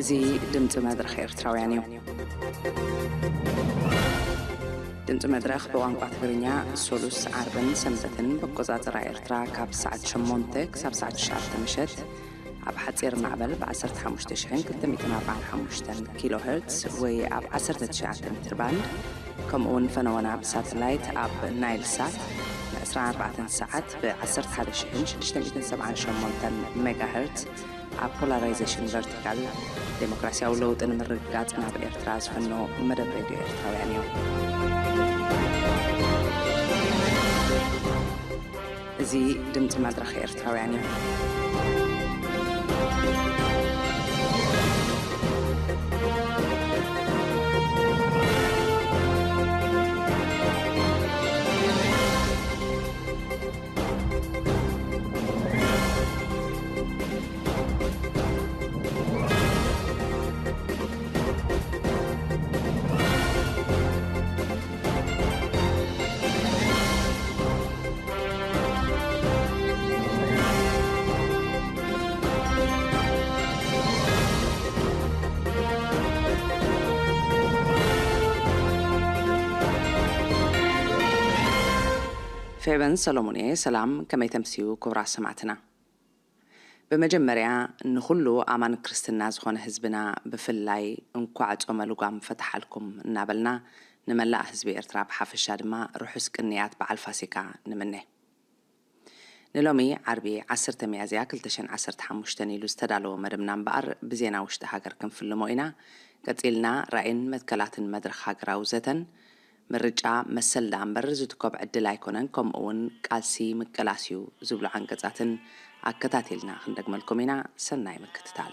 እዚ ድምፂ መድረኽ ኤርትራውያን እዩ። ድምፂ መድረኽ ብቋንቋ ትግርኛ ሶሉስ፣ ዓርብን ሰንበትን ብኣቆፃፅራ ኤርትራ ካብ ሰዓት ሸሞንተ ክሳብ ሰዓት ትሽዓተ ምሸት ኣብ ሓፂር ማዕበል ብ ዓሰርተ ሓሙሽተ ሽሕን ክልተ ሚእትን ኣርባዓን ሓሙሽተን ኪሎ ሄርትስ ወይ ኣብ ዓሰርተ ትሽዓተ ሜትር ባንድ፣ ከምኡ እውን ፈነወና ብሳተላይት ኣብ ናይል ሳት ን ዕስራን ኣርባዕተን ሰዓት ብ ዓሰርተ ሓደ ሽሕን ሽዱሽተ ሚእትን ሰብዓን ሸሞንተን ሜጋ ሄርትስ ኣብ ፖላራይዜሽን ቨርቲካል ዴሞክራሲያዊ ለውጢ ንምርግጋጽ ናብ ኤርትራ ዝፈኖ መደብ ሬድዮ ኤርትራውያን እዩ። እዚ ድምፂ መድረኽ ኤርትራውያን እዩ። ፌበን ሰሎሞን እየ። ሰላም፣ ከመይ ተምስዩ ክቡራት ሰማዕትና? ብመጀመርያ ንኹሉ ኣማን ክርስትና ዝኾነ ህዝብና ብፍላይ እንኳዕ ጾመ ልጓም ፈትሓልኩም እናበልና ንመላእ ህዝቢ ኤርትራ ብሓፈሻ ድማ ርሑስ ቅንያት በዓል ፋሲካ ንምነ። ንሎሚ ዓርቢ ዓሰርተ ሚያዝያ ክልተ ሽሕን ዓሰርተ ሓሙሽተን ኢሉ ዝተዳለወ መደብና እምበኣር ብዜና ውሽጢ ሃገር ክንፍልሞ ኢና። ቀጺልና ራእይን መትከላትን መድረኽ ሃገራዊ ዘተን፣ ምርጫ መሰል ደኣ እምበር ዝትኮብ ዕድል ኣይኮነን፣ ከምኡ እውን ቃልሲ ምቅላስ እዩ ዝብሉ ዓንቀጻትን ኣከታቲልና ክንደግመልኩም ኢና። ሰናይ ምክትታል።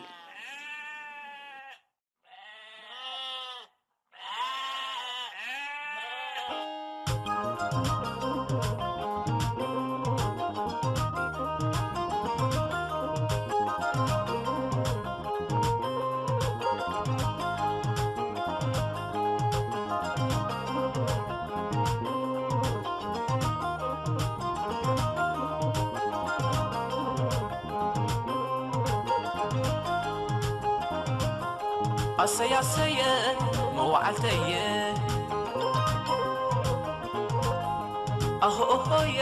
ኣሰይ ኣሰየ መዋዕልተየ፣ ኣሆኦሆየ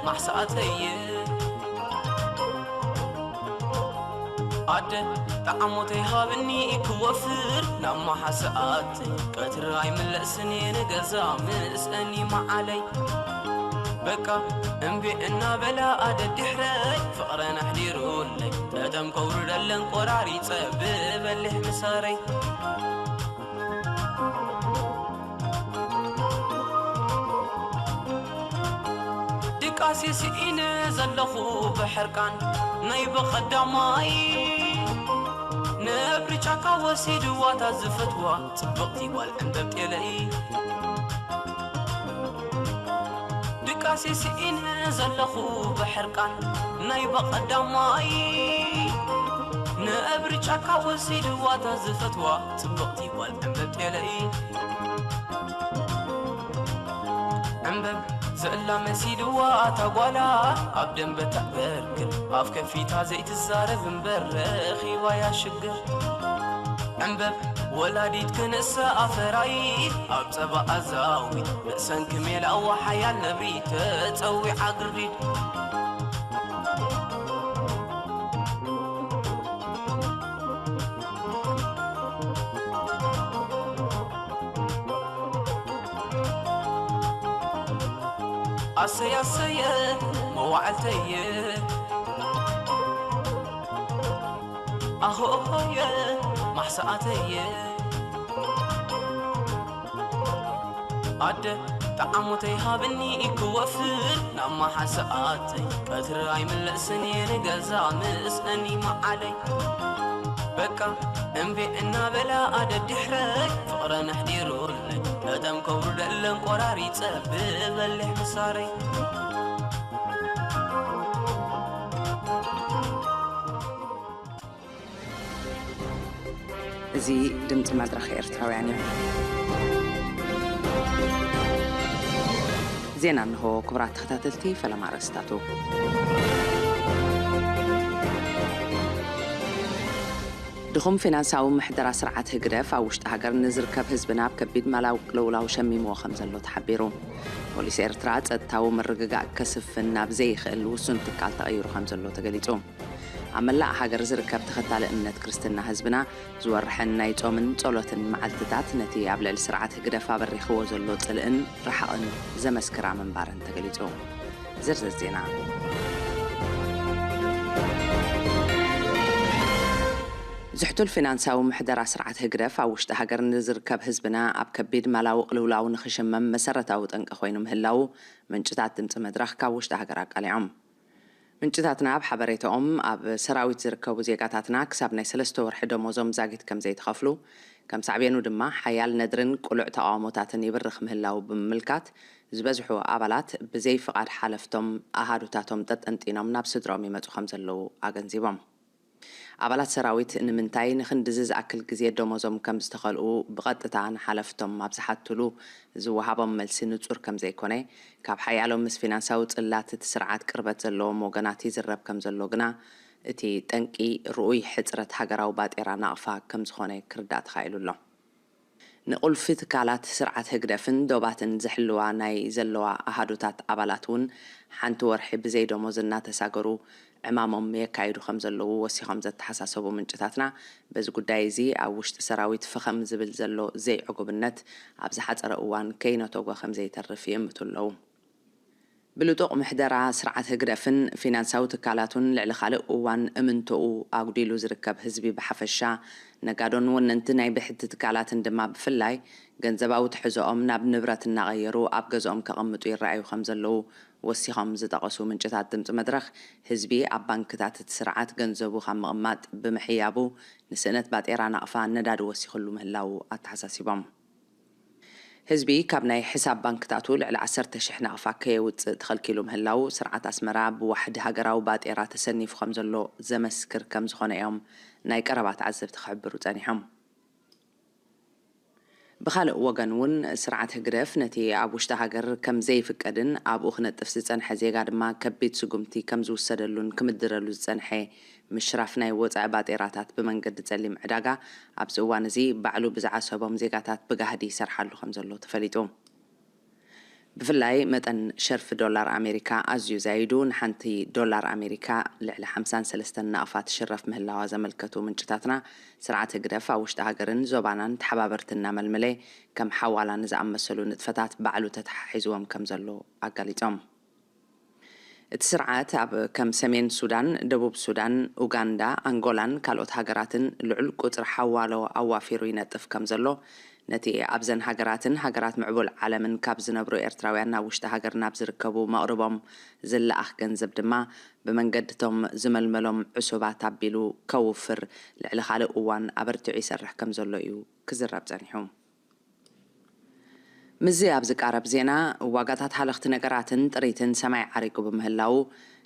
ማሕሰኣተየ፣ ኣደ ጣዕሞተይ ሃብኒ ክወፍር ናብ መሓሰኣተይ፣ ቀትሪ ኣይምለስን እየ ንገዛ ምስአኒ መዓለይ። በቃ እምቢ እናበላ ኣደዲሕረይ፣ ፍቕረን ኣሕዲሩለይ፣ ጠጠም ከውርደለን ቆራሪፀ ብበሊሕ ምሳረይ። ድቃሴ ስኢነ ዘለኹ ብሕርቃን ናይ በቐዳማይ፣ ነብሪ ጫካ ወሲድዋ እታ ዝፈትዋ ጽብቕቲ ጓል ዕምበብ ጤለይ። ድቃሴ ስኢነ ዘለኹ ብሕርቃን ናይ በቐዳማይ፣ ነብሪ ጫካ ወሲድዋ እታ ዝፈትዋ ጽብቕቲ ጓል ዕምበብ ጤለይ። ዕምበብ ዘላ መሲልዋ እታ ጓላ ኣብ ደንበ ተዕበርግር፣ ኣፍ ከፊታ ዘይትዛረብ እምበር ረኺባያ ሽግር። ዕምበብ ወላዲት ክንሳ ኣፈራይት፣ ኣብ ጸባ ኣዛዊት ርእሰን ክሜላዋ ሓያል ነብሪ ተጸዊዓ ግርዲድ። ኣሰይ ኣሰየ መዋዕልተየ፣ ኣሆሆየ ማሕሰኣተየ። ኣደ ጣዕሞተይ ሃብኒ ክወፍር ናብ መሓሰኣተይ፣ ቀትሪ ኣይምለስን እየ ንገዛ ምስአኒ መዓለይ። በቃ እምቢ እናበላ ኣደዲሕረይ፣ ፍቕረን ኣሕዲሩለይ፣ ጠጠም ከውርደለን ቆራሪፀ ብበሊሕ ምሳረይ። እዚ ድምፂ መድረኽ ኤርትራውያን እዩ። ዜና እንሆ። ክቡራት ተኸታተልቲ፣ ፈለማ ኣርእስታቱ። ይኹን ፊናንሳዊ ምሕደራ ስርዓት ህግደፍ ኣብ ውሽጢ ሃገር ንዝርከብ ህዝብና ኣብ ከቢድ ማላዊ ቅልውላው ሸሚምዎ ከም ዘሎ ተሓቢሩ። ፖሊስ ኤርትራ ጸጥታዊ ምርግጋእ ከስፍን ናብ ዘይኽእል ውሱን ትካል ተቐይሩ ከም ዘሎ ተገሊጹ። ኣብ መላእ ሃገር ዝርከብ ተኸታሊ እምነት ክርስትና ህዝብና ዝወርሐን ናይ ጾምን ጸሎትን መዓልትታት ነቲ ኣብ ልዕሊ ስርዓት ህግደፍ ኣበሪኽዎ ዘሎ ጽልእን ርሓቕን ዘመስክራ ምንባረን ተገሊጹ። ዝርዝር ዜና። ዝሕቱል ፊናንሳዊ ምሕደራ ስርዓት ህግደፍ ኣብ ውሽጢ ሃገር ንዝርከብ ህዝብና ኣብ ከቢድ ማላዊ ቅልውላው ንኽሽመም መሰረታዊ ጠንቂ ኮይኑ ምህላው ምንጭታት ድምፂ መድረኽ ካብ ውሽጢ ሃገር ኣቃሊዖም። ምንጭታትና ኣብ ሓበሬታኦም ኣብ ሰራዊት ዝርከቡ ዜጋታትና ክሳብ ናይ ሰለስተ ወርሒ ደሞዞም ዛጊት ከም ዘይተኸፍሉ፣ ከም ሳዕቤኑ ድማ ሓያል ነድርን ቅሉዕ ተቓውሞታትን ይብርኽ ምህላው ብምምልካት፣ ዝበዝሑ ኣባላት ብዘይ ፍቓድ ሓለፍቶም ኣሃዱታቶም ጠጠንጢኖም ናብ ስድሮም ይመጹ ከም ዘለዉ ኣገንዚቦም። ኣባላት ሰራዊት ንምንታይ ንኽንድዚ ዝኣክል ግዜ ደሞዞም ከም ዝተኸልኡ ብቐጥታ ንሓለፍቶም ኣብ ዝሓትሉ ዝወሃቦም መልሲ ንጹር ከም ዘይኮነ፣ ካብ ሓያሎ ምስ ፊናንሳዊ ጽላት እቲ ስርዓት ቅርበት ዘለዎም ወገናት ይዝረብ ከም ዘሎ ግና፣ እቲ ጠንቂ ርኡይ ሕጽረት ሃገራዊ ባጤራ ናቕፋ ከም ዝኾነ ክርዳእ ተኻኢሉ ኣሎ። ንቁልፊ ትካላት ስርዓት ህግደፍን ዶባትን ዝሕልዋ ናይ ዘለዋ ኣሃዱታት ኣባላት እውን ሓንቲ ወርሒ ብዘይ ደሞዝ እናተሳገሩ ዕማሞም የካይዱ ከም ዘለዉ ወሲኾም ዘተሓሳሰቡ ምንጭታትና፣ በዚ ጉዳይ እዚ ኣብ ውሽጢ ሰራዊት ፈኸም ዝብል ዘሎ ዘይዕጉብነት ኣብ ዝሓጸረ እዋን ከይነተጎ ከም ዘይተርፍ ይእምቱ ኣለዉ። ብልጡቕ ምሕደራ ስርዓት ህግደፍን ፊናንሳዊ ትካላቱን ልዕሊ ካልእ እዋን እምንቶኡ ኣጉዲሉ ዝርከብ ህዝቢ ብሓፈሻ፣ ነጋዶን ወነንቲ ናይ ብሕቲ ትካላትን ድማ ብፍላይ፣ ገንዘባዊ ትሕዝኦም ናብ ንብረት እናቐየሩ ኣብ ገዝኦም ከቐምጡ ይረኣዩ ከም ዘለዉ ወሲኾም ዝጠቐሱ ምንጭታት ድምፂ መድረኽ፣ ህዝቢ ኣብ ባንክታት እቲ ስርዓት ገንዘቡ ካብ ምቕማጥ ብምሕያቡ ንስእነት ባጤራ ናቕፋ ነዳዲ ወሲኽሉ ምህላዉ ኣተሓሳሲቦም። ህዝቢ ካብ ናይ ሕሳብ ባንክታቱ ልዕሊ ዓሰርተ ሽሕ ናቕፋ ከየውፅእ ተኸልኪሉ ምህላዉ ስርዓት ኣስመራ ብዋሕዲ ሃገራዊ ባጤራ ተሰኒፉ ከም ዘሎ ዘመስክር ከም ዝኾነ እዮም ናይ ቀረባ ተዓዘብቲ ክሕብሩ ጸኒሖም። ብኻልእ ወገን እውን ስርዓት ህግደፍ ነቲ ኣብ ውሽጢ ሃገር ከም ዘይፍቀድን ኣብኡ ክነጥፍ ዝጸንሐ ዜጋ ድማ ከቢድ ስጉምቲ ከም ዝውሰደሉን ክምድረሉ ዝጸንሐ ምሽራፍ ናይ ወጻኢ ባጤራታት ብመንገዲ ጸሊም ዕዳጋ ኣብዚ እዋን እዚ ባዕሉ ብዝዓሰቦም ዜጋታት ብጋህዲ ይሰርሓሉ ከም ዘሎ ተፈሊጡ። ብፍላይ መጠን ሸርፊ ዶላር ኣሜሪካ ኣዝዩ ዛይዱ፣ ንሓንቲ ዶላር ኣሜሪካ ልዕሊ ሓምሳን ሰለስተን ናቕፋ ትሽረፍ ምህላዋ ዘመልከቱ ምንጭታትና፣ ስርዓት ህግደፍ ኣብ ውሽጢ ሃገርን ዞባናን ተሓባበርቲ እናመልመለ ከም ሓዋላ ንዝኣመሰሉ ንጥፈታት ባዕሉ ተተሓሒዝዎም ከም ዘሎ ኣጋሊጾም። እቲ ስርዓት ኣብ ከም ሰሜን ሱዳን፣ ደቡብ ሱዳን፣ ኡጋንዳ፣ ኣንጎላን ካልኦት ሃገራትን ልዑል ቁጽሪ ሓዋሎ ኣዋፊሩ ይነጥፍ ከም ዘሎ፣ ነቲ ኣብዘን ሃገራትን ሃገራት ምዕቡል ዓለምን ካብ ዝነብሩ ኤርትራውያን ናብ ውሽጢ ሃገር ናብ ዝርከቡ መቕርቦም ዝለኣኽ ገንዘብ ድማ ብመንገድቶም ዝመልመሎም ዕሱባት ኣቢሉ ከውፍር ልዕሊ ካልእ እዋን ኣበርቲዑ ይሰርሕ ከም ዘሎ እዩ ክዝረብ ጸኒሑ። ምስዚ ኣብ ዝቃረብ ዜና፣ ዋጋታት ሃለኽቲ ነገራትን ጥሪትን ሰማይ ዓሪጉ ብምህላዉ፣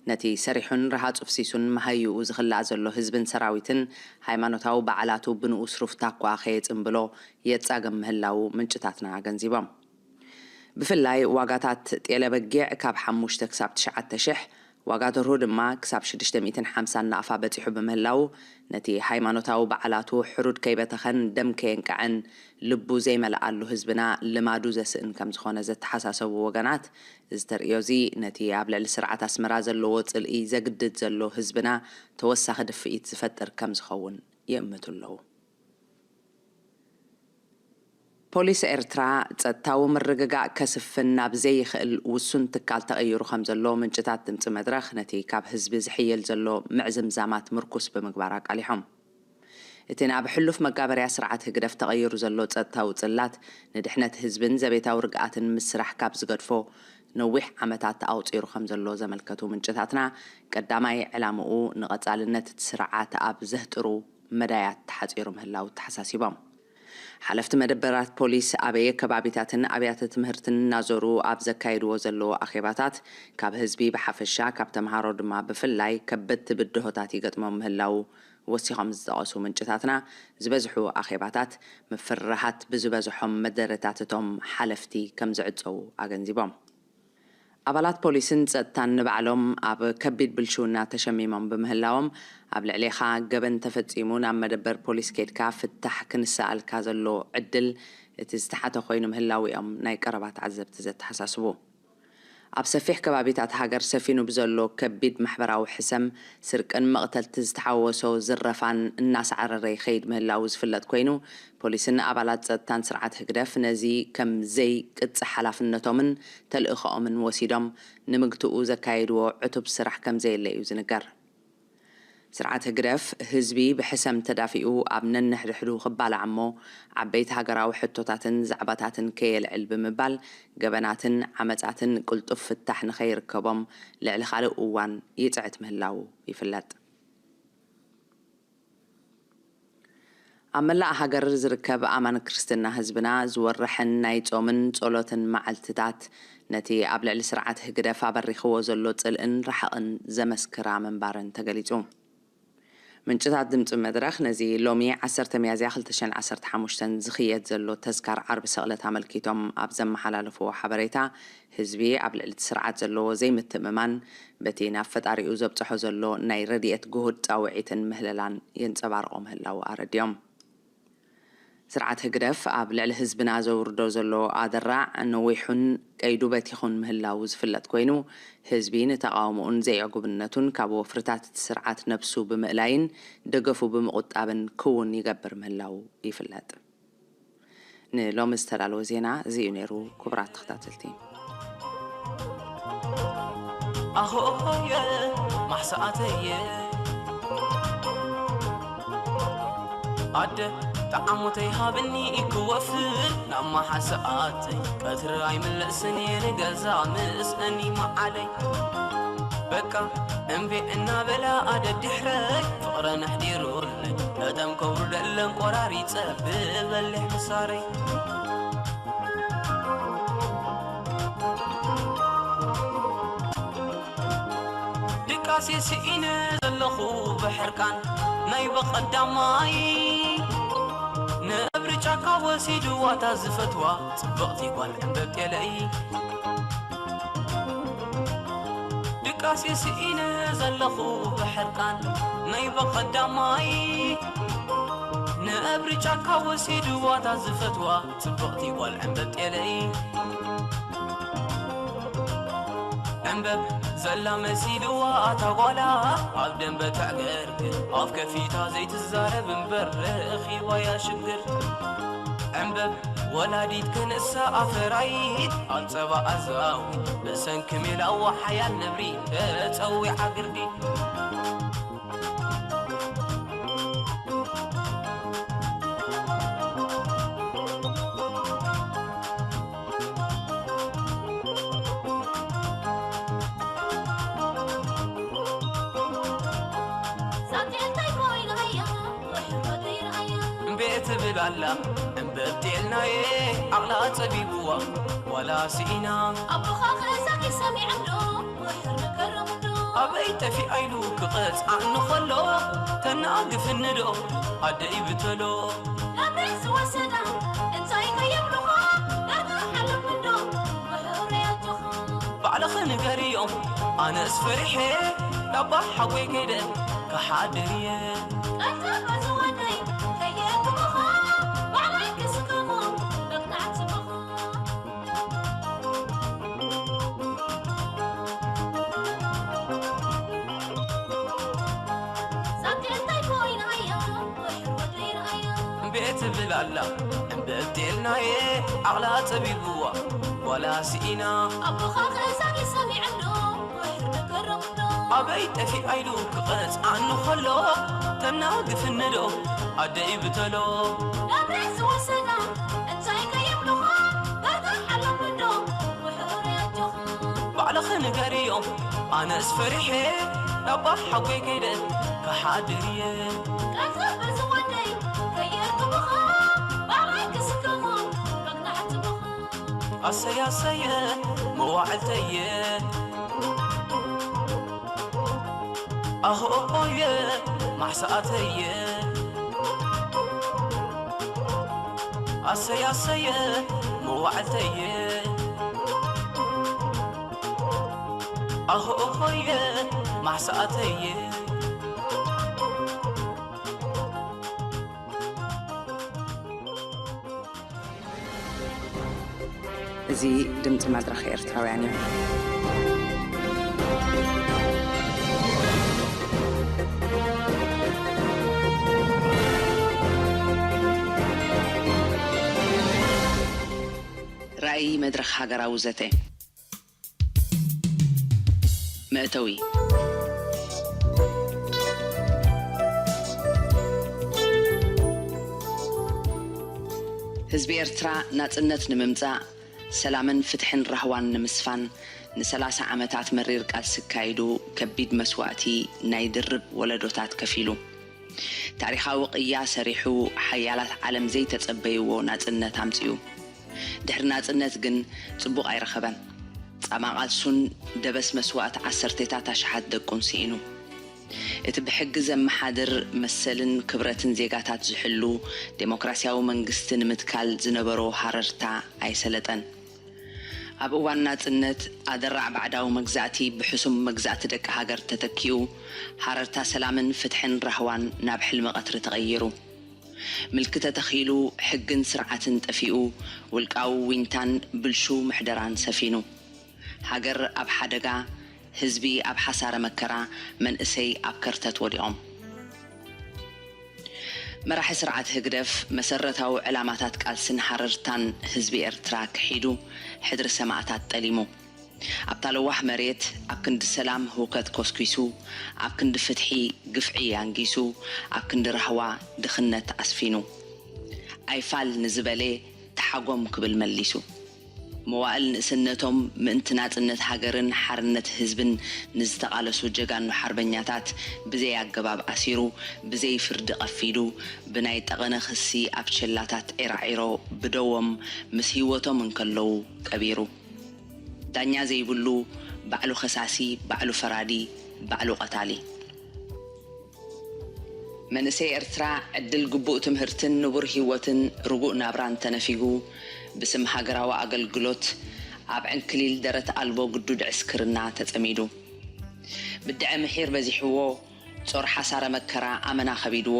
ነቲ ሰሪሑን ረሃጹ ፍሲሱን መሃይኡ ዝኽላእ ዘሎ ህዝብን ሰራዊትን ሃይማኖታዊ በዓላቱ ብንኡስ ሩፍታ እኳ ከየጽንብሎ የጻግም ምህላዉ ምንጭታትና ኣገንዚቦም። ብፍላይ ዋጋታት ጤለ በጊዕ ካብ ሓሙሽተ ክሳብ ትሽዓተ ሽሕ፣ ዋጋ ደርሁ ድማ ክሳብ ሽዱሽተ ሚእትን ሓምሳን ናቕፋ በጺሑ ብምህላዉ፣ ነቲ ሃይማኖታዊ በዓላቱ ሕሩድ ከይበተኸን ደም ከየንቀዐን ልቡ ዘይመልኣሉ ህዝብና ልማዱ ዘስእን ከም ዝኾነ ዘተሓሳሰቡ ወገናት፣ እዚ ተርእዮ እዚ ነቲ ኣብ ልዕሊ ስርዓት ኣስመራ ዘለዎ ጽልኢ ዘግድድ ዘሎ ህዝብና ተወሳኺ ድፍኢት ዝፈጥር ከም ዝኸውን ይእምቱ ኣለዉ። ፖሊስ ኤርትራ ጸጥታዊ ምርግጋእ ከስፍን ናብ ዘይኽእል ውሱን ትካል ተቐይሩ ከም ዘሎ ምንጭታት ድምጺ መድረኽ ነቲ ካብ ህዝቢ ዝሕየል ዘሎ ምዕዝምዛማት ምርኩስ ብምግባር ኣቃሊሖም። እቲ ናብ ሕሉፍ መጋበርያ ስርዓት ህግደፍ ተቐይሩ ዘሎ ጸጥታዊ ጽላት ንድሕነት ህዝብን ዘቤታዊ ርግኣትን ምስራሕ ካብ ዝገድፎ ነዊሕ ዓመታት ኣቑጺሩ ከም ዘሎ ዘመልከቱ ምንጭታትና፣ ቀዳማይ ዕላምኡ ንቐጻልነት እቲ ስርዓት ኣብ ዘህጥሩ መዳያት ተሓጺሩ ምህላው ተሓሳሲቦም። ሓለፍቲ መደበራት ፖሊስ ኣበየ ከባቢታትን ኣብያተ ትምህርትን እናዞሩ ኣብ ዘካየድዎ ዘለዉ ኣኼባታት፣ ካብ ህዝቢ ብሓፈሻ፣ ካብ ተምሃሮ ድማ ብፍላይ ከበድቲ ብድሆታት ይገጥሞም ምህላው ወሲኾም ዝጠቐሱ ምንጭታትና፣ ዝበዝሑ ኣኼባታት ምፍርራሃት ብዝበዝሖም መደረታት እቶም ሓለፍቲ ከም ዝዕጸዉ ኣገንዚቦም። ኣባላት ፖሊስን ጸጥታን ንባዕሎም ኣብ ከቢድ ብልሽውና ተሸሚሞም ብምህላዎም፣ ኣብ ልዕሌኻ ገበን ተፈጺሙ ናብ መደበር ፖሊስ ኬድካ ፍታሕ ክንሰኣልካ ዘሎ ዕድል እቲ ዝተሓተ ኮይኑ ምህላዉ እዮም ናይ ቀረባ ተዓዘብቲ ዘተሓሳስቡ። ኣብ ሰፊሕ ከባቢታት ሃገር ሰፊኑ ብዘሎ ከቢድ ማሕበራዊ ሕሰም፣ ስርቅን መቕተልቲ ዝተሓወሶ ዝረፋን እናሳዕረረ ይኸይድ ምህላዉ ዝፍለጥ ኮይኑ፣ ፖሊስን ኣባላት ጸጥታን ስርዓት ህግደፍ ነዚ ከም ዘይቅጽ ሓላፍነቶምን ተልእኾኦምን ወሲዶም ንምግትኡ ዘካየድዎ ዕቱብ ስራሕ ከም ዘየለ እዩ ዝንገር። ስርዓት ህግደፍ ህዝቢ ብሕሰም ተዳፊኡ ኣብ ነንሕድሕዱ ክባላዕ እሞ ዓበይቲ ሃገራዊ ሕቶታትን ዛዕባታትን ከየልዕል ብምባል ገበናትን ዓመጻትን ቅልጡፍ ፍታሕ ንኸይርከቦም ልዕሊ ካልእ እዋን ይጽዕት ምህላዉ ይፍለጥ። ኣብ መላእ ሃገር ዝርከብ ኣማን ክርስትና ህዝብና ዝወርሕን ናይ ጾምን ጸሎትን መዓልትታት ነቲ ኣብ ልዕሊ ስርዓት ህግደፍ ኣበሪኽዎ ዘሎ ጽልእን ርሓቕን ዘመስክራ ምንባረን ተገሊጹ። ምንጭታት ድምጺ መድረኽ ነዚ ሎሚ ዓሰርተ ሚያዝያ ክልተ ሽሕን ዓሰርተ ሓሙሽተን ዝኽየድ ዘሎ ተዝካር ዓርቢ ሰቕለት ኣመልኪቶም ኣብ ዘመሓላለፍዎ ሓበሬታ፣ ህዝቢ ኣብ ልዕሊ እቲ ስርዓት ዘለዎ ዘይምትእምማን በቲ ናብ ፈጣሪኡ ዘብጽሖ ዘሎ ናይ ረድኤት ግሁድ ጻውዒትን ምህለላን የንጸባርቖ ምህላዉ ኣረድዮም። ስርዓት ህግደፍ ኣብ ልዕሊ ህዝብና ዘውርዶ ዘሎ ኣደራዕ ነዊሑን ቀይዱ በቲኹን ምህላዉ ዝፍለጥ ኮይኑ፣ ህዝቢ ንተቓውሞኡን ዘይዕጉብነቱን ካብ ወፍርታት እቲ ስርዓት ነብሱ ብምእላይን ደገፉ ብምቑጣብን ክውን ይገብር ምህላዉ ይፍለጥ። ንሎሚ ዝተዳለወ ዜና እዚ እዩ ነይሩ። ክቡራት ተኸታተልቲ። ኣሆየ ማሕሰኣተየ ኣደ ጣዕሞተይ ሃብኒ ክወፍር ናብ ማሓሰኣተይ ቀትሪ ኣይምለስን እየ ንገዛ ምስእኒ መዓለይ በቃ እምቢ እናበላ ኣደዲሕረይ ፍቕረን ኣሕዲሩለይ ጠጠም ከውርደለን ቆራሪፀ ብበሊሕ ምሳረይ ድቃሴ ስኢነ ዘለኹ ብሕርቃን ናይ በቐዳማይ ነብሪ ጫካ ወሲድዋ እታ ዝፈትዋ ጽብቕቲ ጓል ዕምበብ ጤለይ ድቃሴ ስኢነ ዘለኹ ብሕርቃን ናይ በቐዳማይ ነብሪ ጫካ ወሲድዋ እታ ዝፈትዋ ጽብቕቲ ጓል ዕምበብ ጤለይ ዕምበብ ዘላ መሲልዋ ኣታ ጓላ ኣብ ደንበ ተዕገርግር ኣፍ ከፊታ ዘይትዛረብ እምበር ረኺባያ ሽግር ዕምበብ ወላዲት ክንሳ ኣፈራይት ኣብ ጸባ ኣዛዊት ብሰንኪ ሜላዋ ሓያል ነብሪ ተጸዊዓ ግርዲ እምቤ ትብል ኣላ እምበብ ጤልናየ ዓቕላ ጸቢብዋ ዋላ ስኢና ኣቦኻ ክእዛጊ ሰሚዐምዶ ኣበይ ጠፊኣ ኢሉ ክቐጽዓኒ ኸሎ ተናግፍኒ ዶ ኣደይ ብተሎ ናብሬት ዝወሰዳ እንታይ ከየብሉኻ ዳርጋ ሓለምዶ ምሕረይ ኣጆኻ ባዕልኺ ንገርዮም ኣነስ ፈሪሐ ዳባ ሓጎይ ከይደ ክሓድር እየ ቀልጠፈ ዝወደይ ከየክምኻ ባዕለይ ክስከሞ በቅናዕ ጽቡኻ እምቤ ትብል ኣላ እምበብቴልናየ ዓቕላ ጸቢብዋ ዋላ ስኢና ኣቦኻ ክእዛጊ ሰሚዐ እንዶ ወሒር መገረምዶ ኣበይ ጠፊኣ ኢሉ ክቐጽዓኒ ከሎ ተናግፍኒ ዶ ኣደይ ብተሎ ናብሬት ዝወሰዳ እንታይ ከይብሉኻ ዳርጋ ሓለምዶ ውሕር ኣጆኻ ባዕልኺ ንገርዮም ኣነስ ፈሪሐ ናባ ሓጎይ ከይደ ክሓድር እየ ቀልጠፍ በዚ ወደይ ከየርክቡኻ ባዕለይ ክስከሞ መግናሕቲ ብኻ ኣሰይ ኣሰየ መዋዕልተየ ኣሆየ ማሕሰኣተየ ኣሰይ ኣሰየ መዋዕልተየ ኣሆ ኦሆየ ማሕሰኣተየ። እዚ ድምፂ መድረኽ ኤርትራውያን እዩ። ራእይ መድረኽ ሃገራዊ ዘተ። መእተዊ። ህዝቢ ኤርትራ ናጽነት ንምምጻእ፣ ሰላምን ፍትሕን ራህዋን ንምስፋን ንሰላሳ ዓመታት መሪር ቃልሲ ኣካይዱ፣ ከቢድ መስዋእቲ ናይ ድርብ ወለዶታት ከፊሉ። ታሪኻዊ ቅያ ሰሪሑ፣ ሓያላት ዓለም ዘይተጸበይዎ ናጽነት ኣምጺኡ። ድሕሪ ናጽነት ግን ጽቡቕ ኣይረኸበን። ጻማ ቃልሱን ደበስ መስዋእቲ ዓሰርቴታት ኣሽሓት ደቁን ስኢኑ። እቲ ብሕጊ ዘመሓድር መሰልን ክብረትን ዜጋታት ዝሕሉ ዴሞክራሲያዊ መንግስቲ ንምትካል ዝነበሮ ሃረርታ ኣይሰለጠን። ኣብ እዋን ናጽነት፣ ኣደራዕ ባዕዳዊ መግዛእቲ ብሕሱም መግዛእቲ ደቂ ሃገር ተተኪኡ፣ ሃረርታ ሰላምን ፍትሕን ራህዋን ናብ ሕልሚ ቀትሪ ተቐይሩ። ምልኪ ተተኺሉ፣ ሕግን ስርዓትን ጠፊኡ፣ ውልቃዊ ዊንታን ብልሹው ምሕደራን ሰፊኑ። ሃገር ኣብ ሓደጋ፣ ህዝቢ ኣብ ሓሳረ መከራ፣ መንእሰይ ኣብ ከርተት ወዲቖም። መራሒ ስርዓት ህግደፍ መሰረታዊ ዕላማታት ቃልስን ሃረርታን ህዝቢ ኤርትራ ክሒዱ፣ ሕድሪ ሰማእታት ጠሊሙ። ኣብታ ለዋህ መሬት ኣብ ክንዲ ሰላም ህውከት ኮስኲሱ፣ ኣብ ክንዲ ፍትሒ ግፍዒ ኣንጊሱ፣ ኣብ ክንዲ ራህዋ ድኽነት ኣስፊኑ። ኣይፋል ንዝበሌ ተሓጎም ክብል መሊሱ። መዋእል ንእስነቶም ምእንቲ ናጽነት ሃገርን ሓርነት ህዝብን ንዝተቓለሱ ጀጋኑ ሓርበኛታት ብዘይ ኣገባብ ኣሲሩ፣ ብዘይ ፍርዲ ቀፊዱ፣ ብናይ ጠቐነ ክሲ ኣብ ቸላታት ዒራዒሮ ብደዎም ምስ ህይወቶም እንከለዉ ቀቢሩ። ዳኛ ዘይብሉ፣ ባዕሉ ከሳሲ፣ ባዕሉ ፈራዲ፣ ባዕሉ ቀታሊ። መንእሰይ ኤርትራ ዕድል ግቡእ ትምህርትን ንቡር ህይወትን ርጉእ ናብራን ተነፊጉ፣ ብስም ሃገራዊ ኣገልግሎት ኣብ ዕንክሊል ደረት ኣልቦ ግዱድ ዕስክርና ተጸሚዱ። ብድዐ ምሒር በዚሕዎ፣ ጾር ሓሳረ መከራ ኣመና ከቢድዎ፣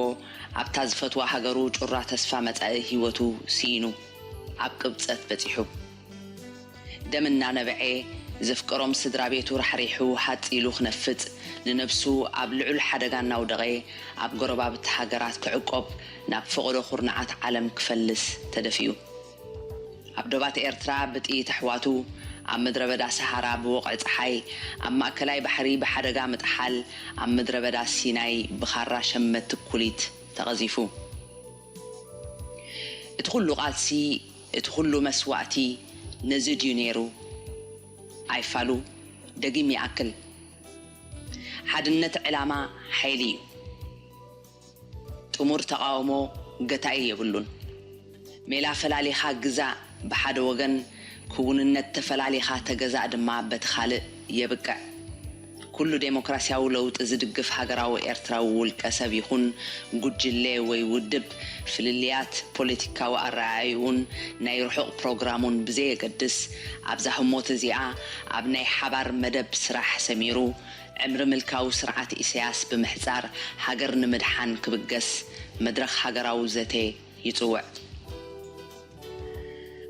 ኣብታ ዝፈትዋ ሃገሩ ጩራ ተስፋ መጻኢ ህይወቱ ስኢኑ፣ ኣብ ቅብጸት በጺሑ። ደም እናነበዐ፣ ዘፍቀሮም ስድራ ቤቱ ራሕሪሑ ሃጽ ኢሉ ክነፍጽ፣ ንነብሱ ኣብ ልዑል ሓደጋ እናውደቐ፣ ኣብ ጎረባብቲ ሃገራት ክዕቆብ፣ ናብ ፈቐዶ ኩርናዓት ዓለም ክፈልስ ተደፊኡ። ኣብ ዶባት ኤርትራ ብጥይት ኣሕዋቱ፣ ኣብ ምድረ በዳ ሰሃራ ብወቕዒ ጸሓይ፣ ኣብ ማእከላይ ባሕሪ ብሓደጋ ምጥሓል፣ ኣብ ምድረ በዳ ሲናይ ብኻራ ሸመቲ ኩሊት ተቐዚፉ። እቲ ኩሉ ቃልሲ፣ እቲ ኩሉ መስዋእቲ ነዚ ድዩ ነይሩ? ኣይፋሉ፣ ደጊም ይኣክል። ሓድነት ዕላማ ሓይሊ እዩ። ጥሙር ተቓውሞ ገታኢ የብሉን። ሜላ ፈላሊኻ ግዛእ ብሓደ ወገን፣ ክውንነት ተፈላሊኻ ተገዛእ ድማ በቲ ካልእ የብቅዕ። ኩሉ ዴሞክራሲያዊ ለውጢ ዝድግፍ ሃገራዊ ኤርትራዊ ውልቀ ሰብ ይኹን ጉጅለ ወይ ውድብ፣ ፍልልያት ፖለቲካዊ ኣረኣእይኡን ናይ ርሑቕ ፕሮግራሙን ብዘየገድስ፣ ኣብዛ ህሞት እዚኣ ኣብ ናይ ሓባር መደብ ስራሕ ሰሚሩ፣ ዕምሪ ምልካዊ ስርዓት ኢሳያስ ብምሕጻር ሃገር ንምድሓን ክብገስ መድረኽ ሃገራዊ ዘተ ይጽውዕ።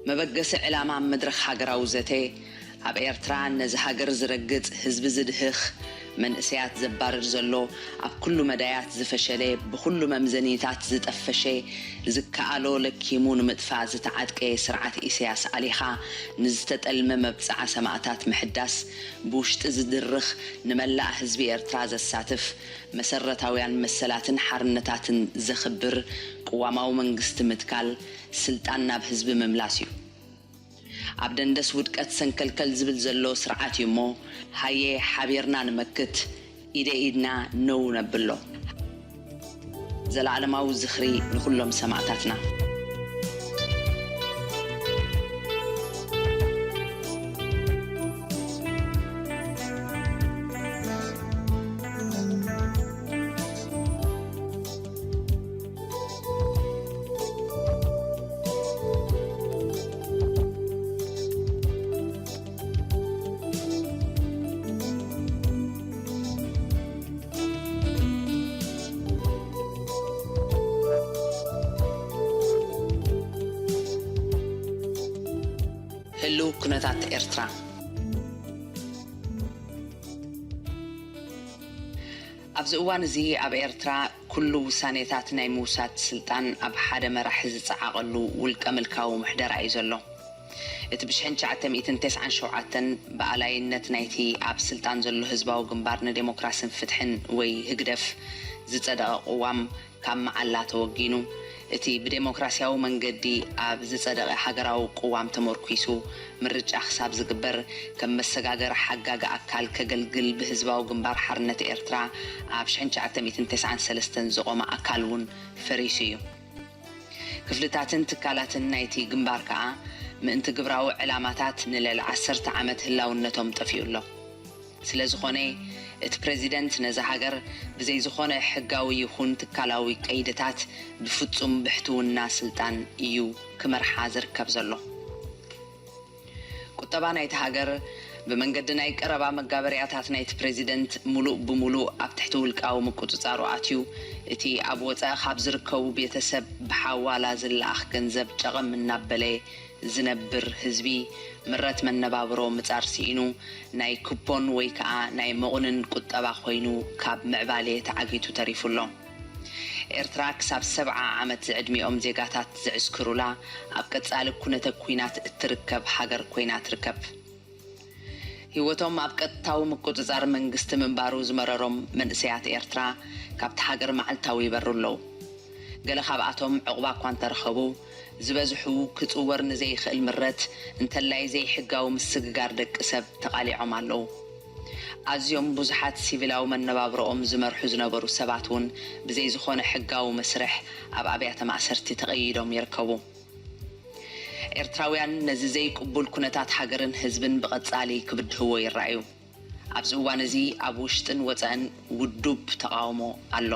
መበገሲ ዕላማ መድረኽ ሃገራዊ ዘተ፣ ኣብ ኤርትራ ነዚ ሃገር ዝረግጽ፣ ህዝቢ ዝድህኽ፣ መንእሰያት ዘባርር ዘሎ፣ ኣብ ኩሉ መዳያት ዝፈሸለ፣ ብኹሉ መምዘኒታት ዝጠፈሸ፣ ዝከኣሎ ለኪሙ ንምጥፋእ ዝተዓጥቀ ስርዓት ኢሳያስ ኣሊኻ፣ ንዝተጠልመ መብጽዓ ሰማእታት ምሕዳስ፣ ብውሽጢ ዝድርኽ፣ ንመላእ ህዝቢ ኤርትራ ዘሳትፍ፣ መሰረታውያን መሰላትን ሓርነታትን ዘኽብር ቅዋማዊ መንግስቲ ምትካል፣ ስልጣን ናብ ህዝቢ ምምላስ እዩ። ኣብ ደንደስ ውድቀት ሰንከልከል ዝብል ዘሎ ስርዓት እዩ እሞ፣ ሃየ ሓቢርና ንመክት፣ ኢደ ኢድና ነው ነብሎ። ዘላለማዊ ዝኽሪ ንኹሎም ሰማእታትና። ኩነታት ኤርትራ። ኣብዚ እዋን እዚ ኣብ ኤርትራ ኩሉ ውሳኔታት ናይ ምውሳድ ስልጣን ኣብ ሓደ መራሒ ዝጸዓቐሉ ውልቀ ምልካዊ ምሕደራ እዩ ዘሎ። እቲ ብሽሕን ትሽዓተ ሚእትን ተስዓን ሸውዓተን ብኣላይነት ናይቲ ኣብ ስልጣን ዘሎ ህዝባዊ ግንባር ንዴሞክራስን ፍትሕን ወይ ህግደፍ ዝጸደቐ ቅዋም ካብ መዓላ ተወጊኑ፣ እቲ ብዴሞክራሲያዊ መንገዲ ኣብ ዝጸደቐ ሃገራዊ ቅዋም ተመርኲሱ ምርጫ ክሳብ ዝግበር ከም መሰጋገሪ ሓጋጊ ኣካል ከገልግል ብህዝባዊ ግንባር ሓርነት ኤርትራ ኣብ ሽሕን ትሽዓተ ሚእትን ተስዓን ሰለስተን ዝቖመ ኣካል እውን ፈሪሱ እዩ። ክፍልታትን ትካላትን ናይቲ ግንባር ከኣ ምእንቲ ግብራዊ ዕላማታት ንልዕሊ ዓሰርተ ዓመት ህላውነቶም ጠፊኡ ኣሎ። ስለ ዝኾነ፣ እቲ ፕሬዚደንት ነዛ ሃገር ብዘይ ዝኾነ ሕጋዊ ይኹን ትካላዊ ቀይድታት ብፍጹም ብሕትውና ስልጣን እዩ ክመርሓ ዝርከብ ዘሎ። ቁጠባ ናይቲ ሃገር ብመንገዲ ናይ ቀረባ መጋበርያታት ናይቲ ፕሬዚደንት ሙሉእ ብሙሉእ ኣብ ትሕቲ ውልቃዊ ምቁጽጻሩ ኣትዩ፣ እቲ ኣብ ወጻኢ ካብ ዝርከቡ ቤተሰብ ብሓዋላ ዝለኣኽ ገንዘብ ጨቐም እናበለ ዝነብር ህዝቢ ምረት መነባብሮ ምጻር ስኢኑ፣ ናይ ኩፖን ወይ ከኣ ናይ መቑንን ቁጠባ ኮይኑ ካብ ምዕባሌ ተዓጊቱ ተሪፉ ኣሎ። ኤርትራ ክሳብ ሰብዓ ዓመት ዝዕድሚኦም ዜጋታት ዝዕስክሩላ ኣብ ቀጻሊ ኩነተ ኲናት እትርከብ ሃገር ኮይና ትርከብ። ህይወቶም ኣብ ቀጥታዊ ምቁጽጻር መንግስቲ ምንባሩ ዝመረሮም መንእሰያት ኤርትራ ካብቲ ሃገር መዓልታዊ ይበሩ ኣለዉ። ገለ ካብኣቶም ዕቑባ እኳ እንተረኸቡ፣ ዝበዝሑ ክጽወር ንዘይኽእል ምረት እንተላይ ዘይሕጋዊ ምስግጋር ደቂ ሰብ ተቓሊዖም ኣለዉ። ኣዝዮም ብዙሓት ሲቪላዊ መነባብሮኦም ዝመርሑ ዝነበሩ ሰባት እውን ብዘይ ዝኾነ ሕጋዊ መስርሕ ኣብ ኣብያተ ማእሰርቲ ተቐይዶም ይርከቡ። ኤርትራውያን ነዚ ዘይቅቡል ኩነታት ሃገርን ህዝብን ብቐጻሊ ክብድህዎ ይረኣዩ። ኣብዚ እዋን እዚ ኣብ ውሽጥን ወጻእን ውዱብ ተቓውሞ ኣሎ።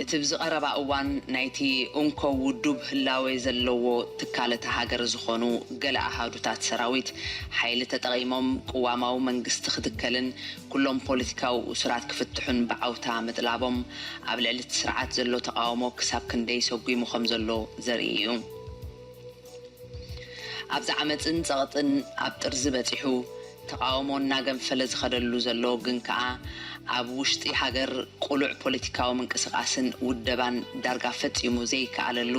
እቲ ብዝቐረባ እዋን ናይቲ እንኮ ውዱብ ህላዌ ዘለዎ ትካል እታ ሃገር ዝኾኑ ገለ ኣሃዱታት ሰራዊት ሓይሊ ተጠቒሞም ቅዋማዊ መንግስቲ ክትከልን ኩሎም ፖለቲካዊ እሱራት ክፍትሑን ብዓውታ ምጥላቦም ኣብ ልዕሊ እቲ ስርዓት ዘሎ ተቓውሞ ክሳብ ክንደይ ሰጒሙ ከም ዘሎ ዘርኢ እዩ። ኣብዚ ዓመጽን ጸቕጥን ኣብ ጥርዚ በጺሑ ተቓውሞ እናገንፈለ ዝኸደሉ ዘሎ ግን ከኣ ኣብ ውሽጢ ሃገር ቅሉዕ ፖለቲካዊ ምንቅስቓስን ውደባን ዳርጋ ፈጺሙ ዘይከኣለሉ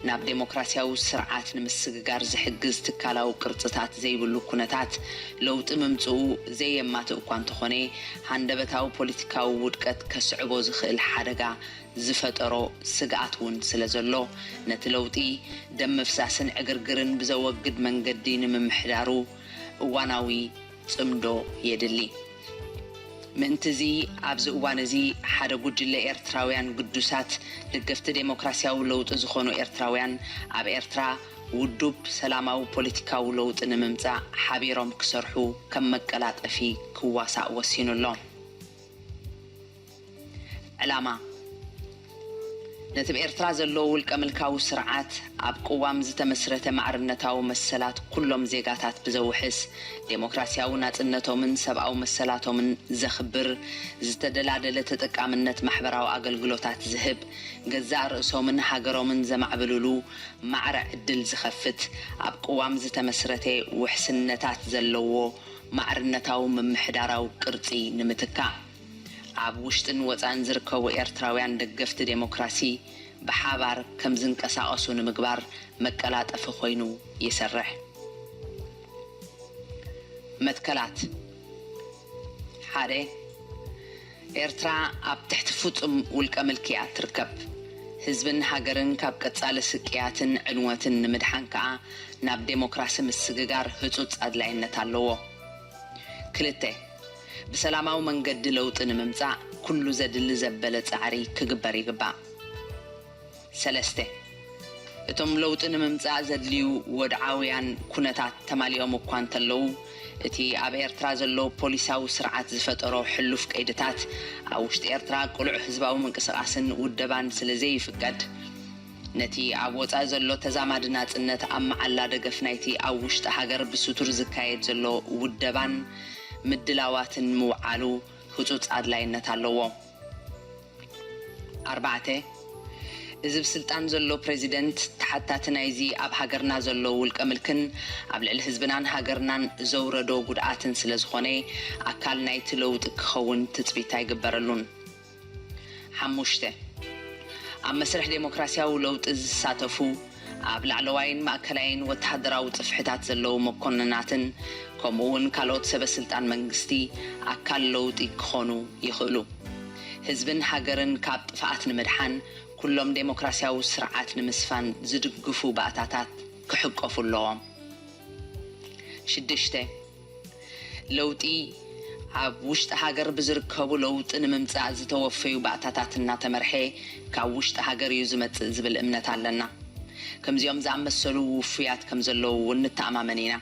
ናብ ዴሞክራሲያዊ ስርዓት ንምስግጋር ዝሕግዝ ትካላዊ ቅርጽታት ዘይብሉ ኩነታት ለውጢ ምምጽኡ ዘየማትእ እኳ እንተኾነ ሃንደበታዊ ፖለቲካዊ ውድቀት ከስዕቦ ዝኽእል ሓደጋ ዝፈጠሮ ስግኣት እውን ስለ ዘሎ፣ ነቲ ለውጢ ደም ምፍሳስን ዕግርግርን ብዘወግድ መንገዲ ንምምሕዳሩ እዋናዊ ጽምዶ የድሊ። ምእንቲ እዚ ኣብዚ እዋን እዚ ሓደ ጉጅለ ኤርትራውያን ግዱሳት ደገፍቲ ዴሞክራሲያዊ ለውጢ ዝኾኑ ኤርትራውያን ኣብ ኤርትራ ውዱብ ሰላማዊ ፖለቲካዊ ለውጢ ንምምጻእ ሓቢሮም ክሰርሑ ከም መቀላጠፊ ክዋሳእ ወሲኑ ኣሎ። ዕላማ፣ ነቲ ብኤርትራ ዘሎ ውልቀ ምልካዊ ስርዓት ኣብ ቅዋም ዝተመስረተ ማዕርነታዊ መሰላት ኩሎም ዜጋታት ብዘውሕስ፣ ዴሞክራሲያዊ ናጽነቶምን ሰብኣዊ መሰላቶምን ዘኽብር፣ ዝተደላደለ ተጠቃምነት ማሕበራዊ ኣገልግሎታት ዝህብ፣ ገዛእ ርእሶምን ሃገሮምን ዘማዕብልሉ ማዕረ ዕድል ዝኸፍት፣ ኣብ ቅዋም ዝተመስረተ ውሕስነታት ዘለዎ ማዕርነታዊ ምምሕዳራዊ ቅርጺ ንምትካእ፣ ኣብ ውሽጥን ወጻእን ዝርከቡ ኤርትራውያን ደገፍቲ ዴሞክራሲ ብሓባር ከም ዝንቀሳቐሱ ንምግባር መቀላጠፊ ኮይኑ ይሰርሕ። መትከላት፣ ሓደ፣ ኤርትራ ኣብ ትሕቲ ፍጹም ውልቀ ምልኪ እያ ትርከብ። ህዝብን ሃገርን ካብ ቀጻሊ ስቅያትን ዕንወትን ንምድሓን ከኣ ናብ ዴሞክራሲ ምስግጋር ህጹጽ ኣድላይነት ኣለዎ። ክልተ፣ ብሰላማዊ መንገዲ ለውጢ ንምምጻእ ኩሉ ዘድሊ ዘበለ ጻዕሪ ክግበር ይግባእ። ሰለስተ፣ እቶም ለውጢ ንምምጻእ ዘድልዩ ወድዓውያን ኩነታት ተማሊኦም እኳ እንተለዉ፣ እቲ ኣብ ኤርትራ ዘሎ ፖሊሳዊ ስርዓት ዝፈጠሮ ሕሉፍ ቀይድታት ኣብ ውሽጢ ኤርትራ ቅሉዕ ህዝባዊ ምንቅስቓስን ውደባን ስለ ዘይፍቀድ፣ ነቲ ኣብ ወጻኢ ዘሎ ተዛማዲ ናጽነት ኣብ መዓላ ደገፍ ናይቲ ኣብ ውሽጢ ሃገር ብስቱር ዝካየድ ዘሎ ውደባን ምድላዋትን ምውዓሉ ህጹጽ ኣድላይነት ኣለዎ። ኣርባዕተ፣ እዚ ብስልጣን ዘሎ ፕሬዚደንት ተሓታቲ ናይዚ ኣብ ሃገርና ዘሎ ውልቀ ምልክን ኣብ ልዕሊ ህዝብናን ሃገርናን ዘውረዶ ጉድኣትን ስለ ዝኾነ ኣካል ናይቲ ለውጢ ክኸውን ትጽቢት ኣይግበረሉን። ሓሙሽተ፣ ኣብ መስርሕ ዴሞክራሲያዊ ለውጢ ዝሳተፉ ኣብ ላዕለዋይን ማእከላይን ወተሃደራዊ ጽፍሕታት ዘለዉ መኮንናትን ከምኡ እውን ካልኦት ሰበ ስልጣን መንግስቲ ኣካል ለውጢ ክኾኑ ይኽእሉ። ህዝብን ሃገርን ካብ ጥፍኣት ንምድሓን ኩሎም ዴሞክራሲያዊ ስርዓት ንምስፋን ዝድግፉ ባእታታት ክሕቀፉ ኣለዎም። ሽዱሽተ፣ ለውጢ ኣብ ውሽጢ ሃገር ብዝርከቡ ለውጢ ንምምጻእ ዝተወፈዩ ባእታታት እናተመርሐ ካብ ውሽጢ ሃገር እዩ ዝመጽእ ዝብል እምነት ኣለና። ከምዚኦም ዝኣመሰሉ ውፉያት ከም ዘለዉ እውን ንተኣማመን ኢና።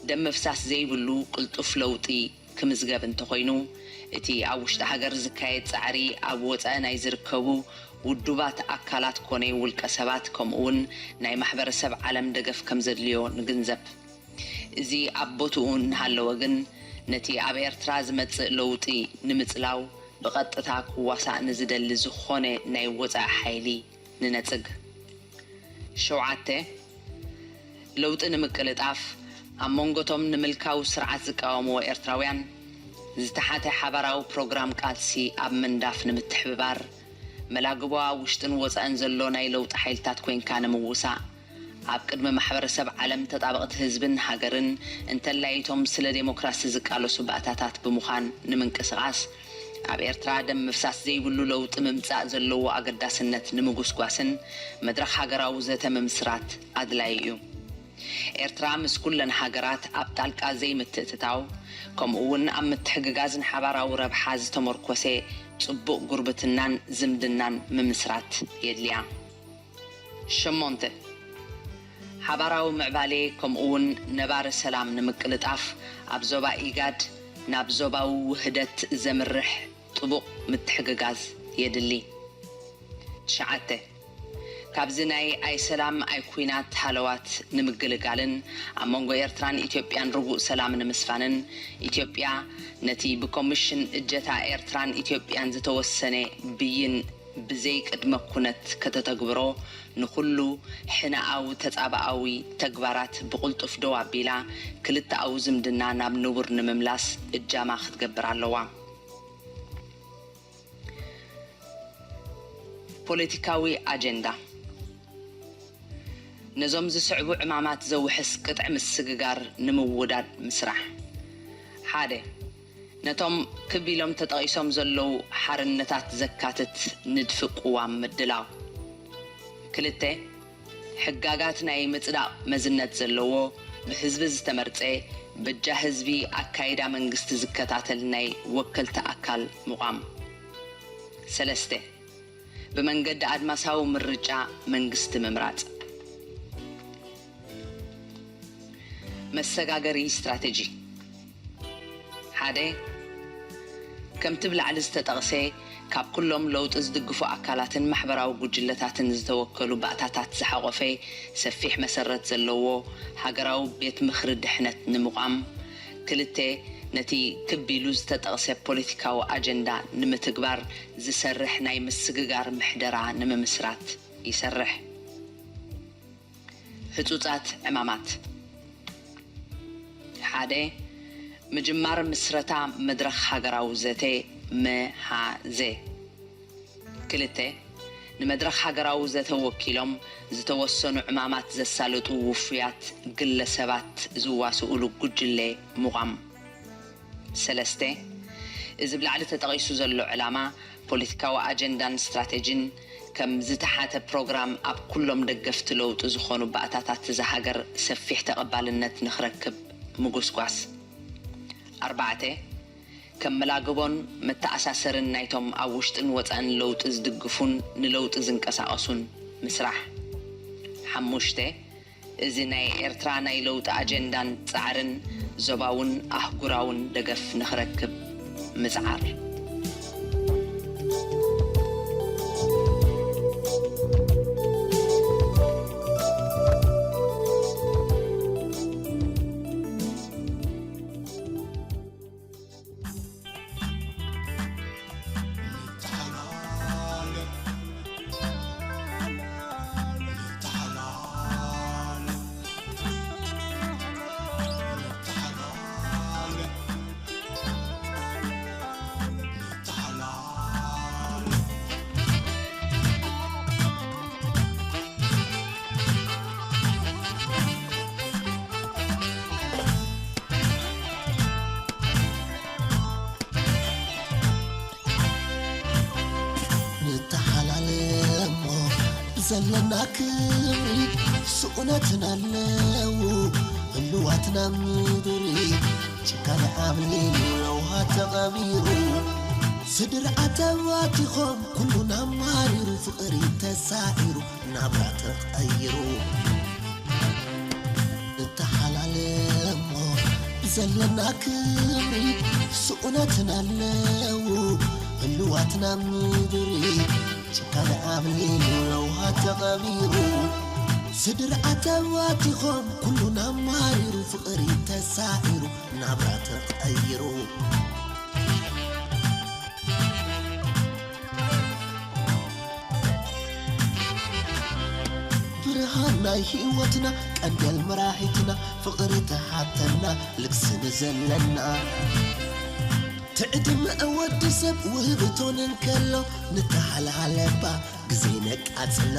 ደም ምፍሳስ ዘይብሉ ቅልጡፍ ለውጢ ክምዝገብ እንተኾይኑ፣ እቲ ኣብ ውሽጢ ሃገር ዝካየድ ጻዕሪ ኣብ ወጻኢ ናይ ዝርከቡ ውዱባት ኣካላት ኮነ ውልቀ ሰባት ከምኡ እውን ናይ ማሕበረሰብ ዓለም ደገፍ ከም ዘድልዮ ንግንዘብ። እዚ ኣብ ቦትኡ እናሃለወ ግን፣ ነቲ ኣብ ኤርትራ ዝመጽእ ለውጢ ንምጽላው ብቐጥታ ክዋሳእ ንዝደሊ ዝኾነ ናይ ወጻኢ ሓይሊ ንነጽግ። ሸውዓተ፣ ለውጢ ንምቅልጣፍ ኣብ መንጎቶም ንምልካዊ ስርዓት ዝቃወምዎ ኤርትራውያን ዝተሓተ ሓባራዊ ፕሮግራም ቃልሲ ኣብ ምንዳፍ ንምትሕብባር፣ መላግቦ ኣብ ውሽጥን ወጻእን ዘሎ ናይ ለውጢ ሓይልታት ኮይንካ ንምውሳእ፣ ኣብ ቅድሚ ማሕበረሰብ ዓለም ተጣበቕቲ ህዝብን ሃገርን እንተላይቶም ስለ ዴሞክራሲ ዝቃለሱ ባእታታት ብምዃን ንምንቅስቓስ፣ ኣብ ኤርትራ ደም ምፍሳስ ዘይብሉ ለውጢ ምምጻእ ዘለዎ ኣገዳስነት ንምጉስጓስን መድረኽ ሃገራዊ ዘተ ምምስራት ኣድላዪ እዩ። ኤርትራ ምስ ኩለን ሃገራት ኣብ ጣልቃ ዘይምትእትታው፣ ከምኡ እውን ኣብ ምትሕግጋዝ ንሓባራዊ ረብሓ ዝተመርኮሰ ጽቡቕ ጉርብትናን ዝምድናን ምምስራት የድልያ። ሸሞንተ፣ ሓባራዊ ምዕባሌ ከምኡ እውን ነባሪ ሰላም ንምቅልጣፍ ኣብ ዞባ ኢጋድ ናብ ዞባዊ ውህደት ዘምርሕ ጥቡቕ ምትሕግጋዝ የድሊ። ትሽዓተ፣ ካብዚ ናይ ኣይ ሰላም ኣይ ኲናት ሃለዋት ንምግልጋልን ኣብ መንጎ ኤርትራን ኢትዮጵያን ርጉእ ሰላም ንምስፋንን፣ ኢትዮጵያ ነቲ ብኮሚሽን እጀታ ኤርትራን ኢትዮጵያን ዝተወሰነ ብይን ብዘይ ቅድመ ኩነት ከተተግብሮ፣ ንኹሉ ሕነኣዊ ተጻብኣዊ ተግባራት ብቕልጡፍ ደው ኣቢላ፣ ክልተኣዊ ዝምድና ናብ ንቡር ንምምላስ እጃማ ክትገብር ኣለዋ። ፖለቲካዊ ኣጀንዳ። ነዞም ዝስዕቡ ዕማማት ዘውሕስ ቅጥዒ ምስግጋር ንምውዳድ ምስራሕ። ሓደ፣ ነቶም ክብ ኢሎም ተጠቒሶም ዘለዉ ሓርነታት ዘካትት ንድፊ ቅዋም ምድላው። ክልተ፣ ሕጋጋት ናይ ምጽዳቕ መዝነት ዘለዎ፣ ብህዝቢ ዝተመርጸ፣ በጃ ህዝቢ ኣካይዳ መንግስቲ ዝከታተል ናይ ወከልቲ ኣካል ምቋም። ሰለስተ፣ ብመንገዲ ኣድማሳዊ ምርጫ መንግስቲ ምምራጽ። መሰጋገሪ ስትራተጂ። ሓደ፣ ከምቲ ብላዕሊ ዝተጠቕሰ፣ ካብ ኩሎም ለውጢ ዝድግፉ ኣካላትን ማሕበራዊ ጉጅለታትን ዝተወከሉ ባእታታት ዝሓቖፈ ሰፊሕ መሰረት ዘለዎ ሃገራዊ ቤት ምኽሪ ድሕነት ንምቋም። ክልተ፣ ነቲ ክብ ኢሉ ዝተጠቕሰ ፖለቲካዊ ኣጀንዳ ንምትግባር ዝሰርሕ ናይ ምስግጋር ምሕደራ ንምምስራት ይሰርሕ። ህጹጻት ዕማማት። ሓደ፣ ምጅማር ምስረታ መድረኽ ሃገራዊ ዘተ፣ መሃዘ። ክልተ፣ ንመድረኽ ሃገራዊ ዘተ ወኪሎም ዝተወሰኑ ዕማማት ዘሳልጡ ውፉያት ግለሰባት ዝዋስኡሉ ጉጅለ ምቋም። ሰለስተ፣ እዚ ብላዕሊ ተጠቒሱ ዘሎ ዕላማ ፖለቲካዊ ኣጀንዳን ስትራተጂን ከም ዝተሓተ ፕሮግራም ኣብ ኩሎም ደገፍቲ ለውጢ ዝኾኑ ባእታታት እዛ ሃገር ሰፊሕ ተቐባልነት ንኽረክብ ምጉስጓስ። ኣርባዕተ፣ ከም መላግቦን መተኣሳሰርን ናይቶም ኣብ ውሽጥን ወጻእን ለውጢ ዝድግፉን ንለውጢ ዝንቀሳቐሱን ምስራሕ። ሓሙሽተ፣ እዚ ናይ ኤርትራ ናይ ለውጢ ኣጀንዳን ጻዕርን ዞባውን ኣህጉራውን ደገፍ ንኽረክብ ምጽዓር። ዘለና ክብሪ ስኡነትን ኣለዉ ህልዋትና ምድሪ ጭካነ ዓብሊሉ ለውሃ ተቐቢሩ ስድርዓ ተባቲኾም ኩሉና ማሪሩ ፍቕሪ ተሳዒሩ ናብራ ተቐይሩ ንተሓላለሞ ብዘለና ክብሪ ስኡነትን ኣለዉ ህልዋትና ምድሪ ጭካነ ዓብሊሉ ለውሃ ተቐቢሩ ስድርዓ ተባቲኾም ኩሉና ማሪሩ ፍቕሪ ተሳዒሩ ናብራ ተቐይሩ ብርሃን ናይ ህይወትና ቀንደል መራሒትና ፍቕሪ ተሓተና ልግሲ ንዘለና ትዕድመ ወዲ ሰብ ውህብቶን እንከሎ ንተሓላለባ ግዜ ነቃጽሎ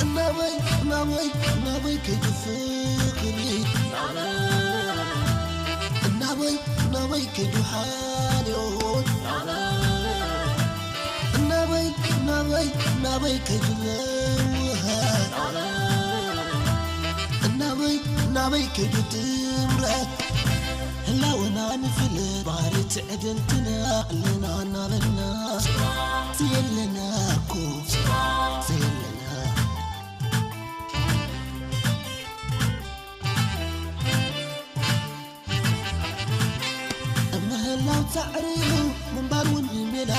እናበይ እናበይ እናበይ ከይዱ ፍቕሪ እናበይ እናበይ ከይዱ ሓልዮት እናበይ እናበይ እናበይ ከይዱ ለውሃት እናበይ እናበይ ከይዱ ጥምረት ህላወና ንፍለ ባህሪ ትዕድልትና ኣለና እናበልና ዘየለና እኮ ዘየለና ምህላው ጻዕሪ እዩ ምንባር እውን ሜላ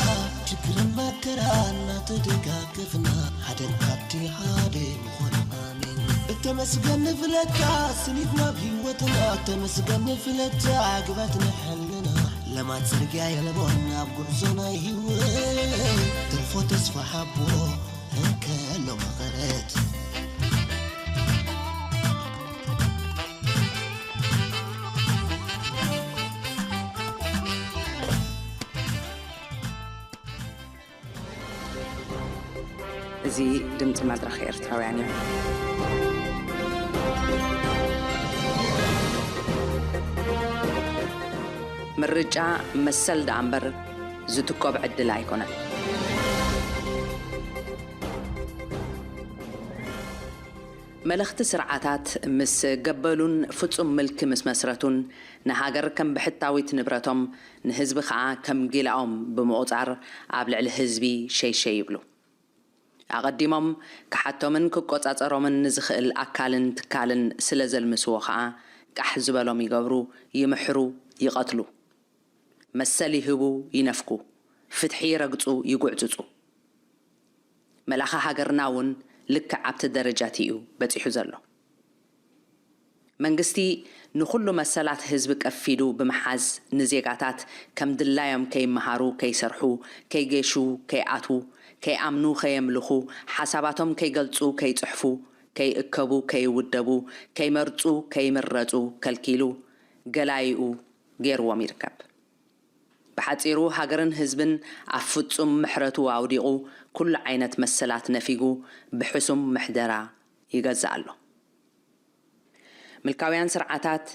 ሽግርን መከራ እናተደጋገፍና ሓደን ካብቲ ሓደ ምኾነ ኣሜን እተመስገን ንፍለካ ስኒት ናብ ህይወትና እተመስገን ንፍለታ ግባት ንሕልና ለማት ጽርግያ የለቦን ኣብ ጉዕዞ ናይ ህይወት ትርፎ ተስፋ ሓቦ እንከሎ መቐረት እዚ ድምፂ መድረኽ ኤርትራውያን እዩ። ምርጫ መሰል ደኣ እምበር ዝትኮብ ዕድል ኣይኮነን። መለኽቲ ስርዓታት ምስ ገበሉን ፍጹም ምልኪ ምስ መስረቱን ንሃገር ከም ብሕታዊት ንብረቶም ንህዝቢ ከኣ ከም ጊላኦም ብምቑጻር ኣብ ልዕሊ ህዝቢ ሸይሸይ ይብሉ። ኣቐዲሞም ክሓቶምን ክቆጻጸሮምን ንዝኽእል ኣካልን ትካልን ስለ ዘልምስዎ ከኣ ቃሕ ዝበሎም ይገብሩ፣ ይምሕሩ፣ ይቐትሉ። መሰል ይህቡ፣ ይነፍጉ። ፍትሒ ይረግጹ፣ ይጉዕጽጹ። መላኺ ሃገርና እውን ልክዕ ኣብቲ ደረጃቲ እዩ በጺሑ ዘሎ። መንግስቲ ንኹሉ መሰላት ህዝቢ ቀፊዱ ብምሓዝ ንዜጋታት ከም ድላዮም ከይመሃሩ፣ ከይሰርሑ፣ ከይገሹ፣ ከይኣትዉ፣ ከይኣምኑ፣ ከየምልኹ፣ ሓሳባቶም ከይገልጹ፣ ከይጽሕፉ፣ ከይእከቡ፣ ከይውደቡ፣ ከይመርጹ፣ ከይምረጹ ከልኪሉ ገላይኡ ገይርዎም ይርከብ። ብሓጺሩ ሃገርን ህዝብን ኣብ ፍጹም ምሕረቱ ኣውዲቑ ኩሉ ዓይነት መሰላት ነፊጉ ብሕሱም ምሕደራ ይገዝእ ኣሎ። ምልካውያን ስርዓታት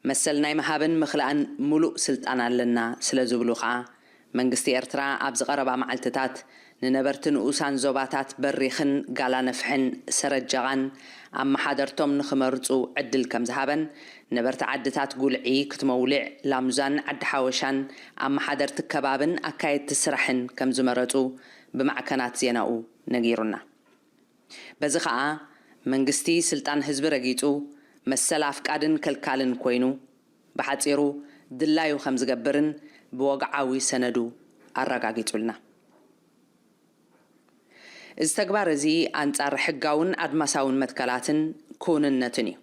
መሰል ናይ ምሃብን ምኽላእን ምሉእ ስልጣን ኣለና ስለ ዝብሉ ከኣ መንግስቲ ኤርትራ ኣብዚ ቀረባ መዓልትታት ንነበርቲ ንኡሳን ዞባታት በሪኽን ጋላነፍሕን ሰረጀቓን ኣመሓደርቶም ንኽመርጹ ዕድል ከም ዝሃበን ነበርቲ ዓድታት ጉልዒ፣ ክትመውሊዕ፣ ላሙዛን ዓዲ ሓወሻን ኣመሓደርቲ ከባብን ኣካየድቲ ስራሕን ከም ዝመረጹ ብማዕከናት ዜናኡ ነጊሩና። በዚ ኸኣ መንግስቲ ስልጣን ህዝቢ ረጊጹ መሰል ኣፍቃድን ከልካልን ኮይኑ ብሓጺሩ ድላዩ ከም ዝገብርን ብወግዓዊ ሰነዱ ኣረጋጊጹልና። እዚ ተግባር እዚ ኣንጻር ሕጋውን ኣድማሳውን መትከላትን ክውንነትን እዩ።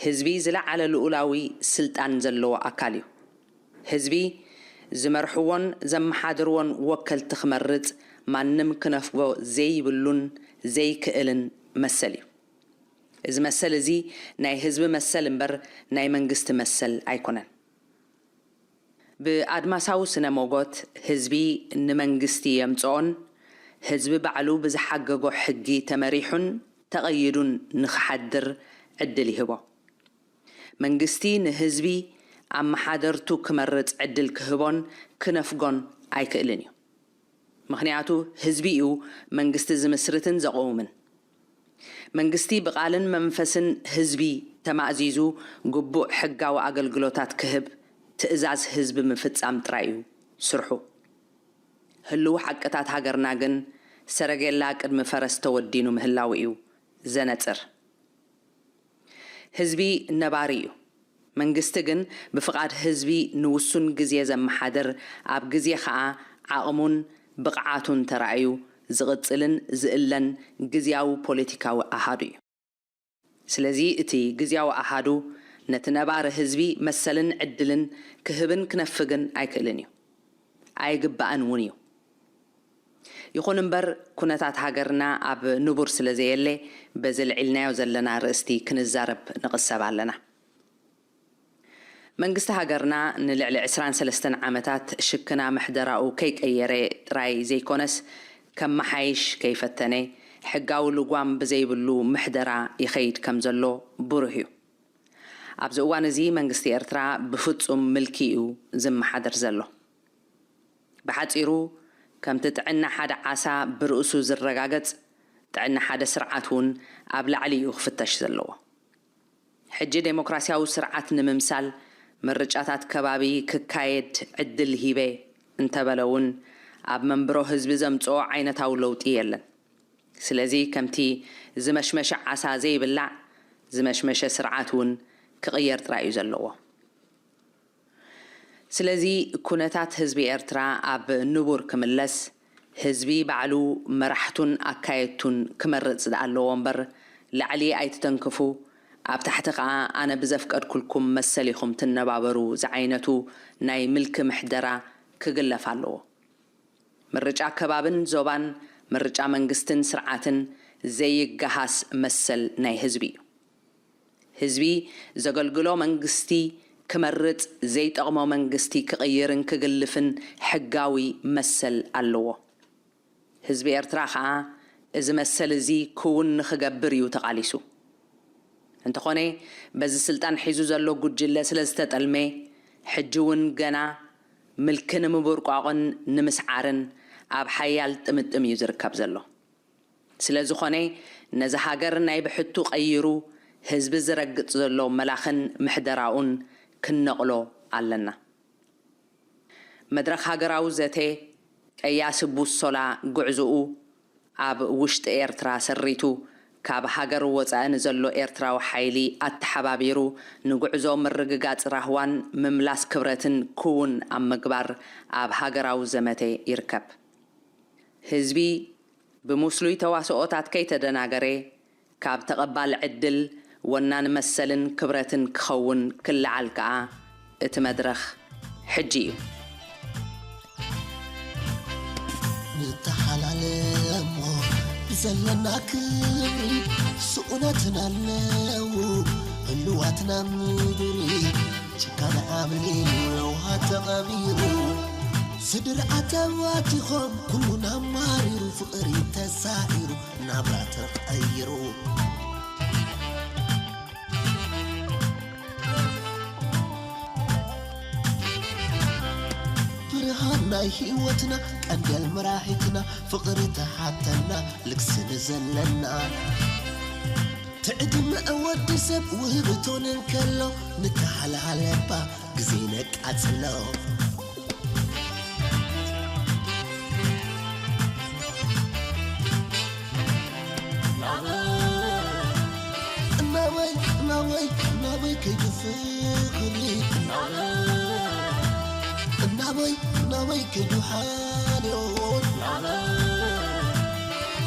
ህዝቢ ዝለዓለ ልኡላዊ ስልጣን ዘለዎ ኣካል እዩ። ህዝቢ ዝመርሕዎን ዘመሓድርዎን ወከልቲ ክመርጽ ማንም ክነፍጎ ዘይብሉን ዘይክእልን መሰል እዩ። እዚ መሰል እዚ ናይ ህዝቢ መሰል እምበር ናይ መንግስቲ መሰል ኣይኮነን። ብኣድማሳዊ ስነ ሞጎት ህዝቢ ንመንግስቲ የምጽኦን ህዝቢ ባዕሉ ብዝሓገጎ ሕጊ ተመሪሑን ተቐይዱን ንኽሓድር ዕድል ይህቦ። መንግስቲ ንህዝቢ ኣመሓደርቱ ክመርጽ ዕድል ክህቦን ክነፍጎን ኣይክእልን እዩ። ምኽንያቱ ህዝቢ እዩ መንግስቲ ዝምስርትን ዘቕውምን። መንግስቲ ብቓልን መንፈስን ህዝቢ ተማእዚዙ ግቡእ ሕጋዊ ኣገልግሎታት ክህብ ትእዛዝ ህዝቢ ምፍጻም ጥራይ እዩ ስርሑ። ህልው ሓቅታት ሃገርና ግን ሰረጌላ ቅድሚ ፈረስ ተወዲኑ ምህላው እዩ ዘነጽር። ህዝቢ ነባሪ እዩ። መንግስቲ ግን ብፍቓድ ህዝቢ ንውሱን ግዜ ዘመሓድር፣ ኣብ ግዜ ኸኣ ዓቕሙን ብቕዓቱን ተራእዩ ዝቕጽልን ዝእለን ግዝያዊ ፖለቲካዊ ኣሃዱ እዩ። ስለዚ እቲ ግዝያዊ ኣሃዱ ነቲ ነባሪ ህዝቢ መሰልን ዕድልን ክህብን ክነፍግን ኣይክእልን እዩ። ኣይግባእን እውን እዩ። ይኹን እምበር ኩነታት ሃገርና ኣብ ንቡር ስለ ዘየለ በዚ ልዒልናዮ ዘለና ኣርእስቲ ክንዛረብ ንቕሰብ ኣለና። መንግስቲ ሃገርና ንልዕሊ ዕስራን ሰለስተን ዓመታት ሽክና ምሕደራኡ ከይቀየረ ጥራይ ዘይኮነስ ከመሓይሽ ከይፈተነ ሕጋዊ ልጓም ብዘይብሉ ምሕደራ ይኸይድ ከም ዘሎ ብሩህ እዩ። ኣብዚ እዋን እዚ መንግስቲ ኤርትራ ብፍጹም ምልኪ እዩ ዝመሓደር ዘሎ። ብሓጺሩ ከምቲ ጥዕና ሓደ ዓሳ ብርእሱ ዝረጋገጽ ጥዕና ሓደ ስርዓት እውን ኣብ ላዕሊ እዩ ክፍተሽ ዘለዎ። ሕጂ ዴሞክራሲያዊ ስርዓት ንምምሳል ምርጫታት ከባቢ ክካየድ ዕድል ሂበ እንተበለ እውን ኣብ መንብሮ ህዝቢ ዘምጽኦ ዓይነታዊ ለውጢ የለን። ስለዚ ከምቲ ዝመሽመሸ ዓሳ ዘይብላዕ ዝመሽመሸ ስርዓት እውን ክቕየር ጥራይ እዩ ዘለዎ። ስለዚ ኩነታት ህዝቢ ኤርትራ ኣብ ንቡር ክምለስ ህዝቢ ባዕሉ መራሕቱን ኣካየድቱን ክመርጽ ደኣ ኣለዎ እምበር ላዕሊ ኣይትተንክፉ ኣብ ታሕቲ ከኣ ኣነ ብዘፍቀድኩልኩም መሰል ኢኹም ትነባበሩ ዝዓይነቱ ናይ ምልኪ ምሕደራ ክግለፍ ኣለዎ። ምርጫ ከባብን ዞባን ምርጫ መንግስትን ስርዓትን ዘይገሃስ መሰል ናይ ህዝቢ እዩ። ህዝቢ ዘገልግሎ መንግስቲ ክመርጽ ዘይጠቕሞ መንግስቲ ክቕይርን ክግልፍን ሕጋዊ መሰል ኣለዎ። ህዝቢ ኤርትራ ኸኣ እዚ መሰል እዚ ክውን ንኽገብር እዩ ተቓሊሱ። እንተኾነ በዚ ስልጣን ሒዙ ዘሎ ጉጅለ ስለ ዝተጠልመ ሕጂ እውን ገና ምልኪ ንምብርቋቕን ንምስዓርን ኣብ ሓያል ጥምጥም እዩ ዝርከብ ዘሎ። ስለ ዝኾነ ነዚ ሃገር ናይ ብሕቱ ቀይሩ ህዝቢ ዝረግጽ ዘሎ መላኽን ምሕደራኡን ክንነቕሎ ኣለና። መድረኽ ሃገራዊ ዘተ ቀያሲ ቡሶላ ጉዕዞኡ ኣብ ውሽጢ ኤርትራ ሰሪቱ ካብ ሃገር ወጻኢ ንዘሎ ኤርትራዊ ሓይሊ ኣተሓባቢሩ ንጉዕዞ ምርግጋጽ ራህዋን ምምላስ ክብረትን ክውን ኣብ ምግባር ኣብ ሃገራዊ ዘመተ ይርከብ። ህዝቢ ብምስሉይ ተዋስኦታት ከይተደናገረ ካብ ተቐባል ዕድል ወናን መሰልን ክብረትን ክኸውን ክለዓል ከኣ እቲ መድረኽ ሕጂ እዩ። ንተሓላለሞ ብዘለና ክብሪ ስኡናትና ኣለዉ ህልዋትና ምድሪ ጭካነ ዓብሊሉ ውሃ ተቐቢሩ ስድሪ ኣተባቲኾም ኩሉን ኣማሪሩ ፍቕሪ ተሳዒሩ ናብራ ተቐይሩ ብርሃን ናይ ህይወትና ቀንደል መራሒትና ፍቕሪ ተሓተና ልግሲ ንዘለና ትዕድመ ወዲ ሰብ ውህብቶን እንከሎ ንተሓላለባ ግዜ ነቃጽሎ እናበይ እናበይ እናበይ ከይዱ ፍቕሪ እናበይ እናበይ ከይዱ ሓልዮት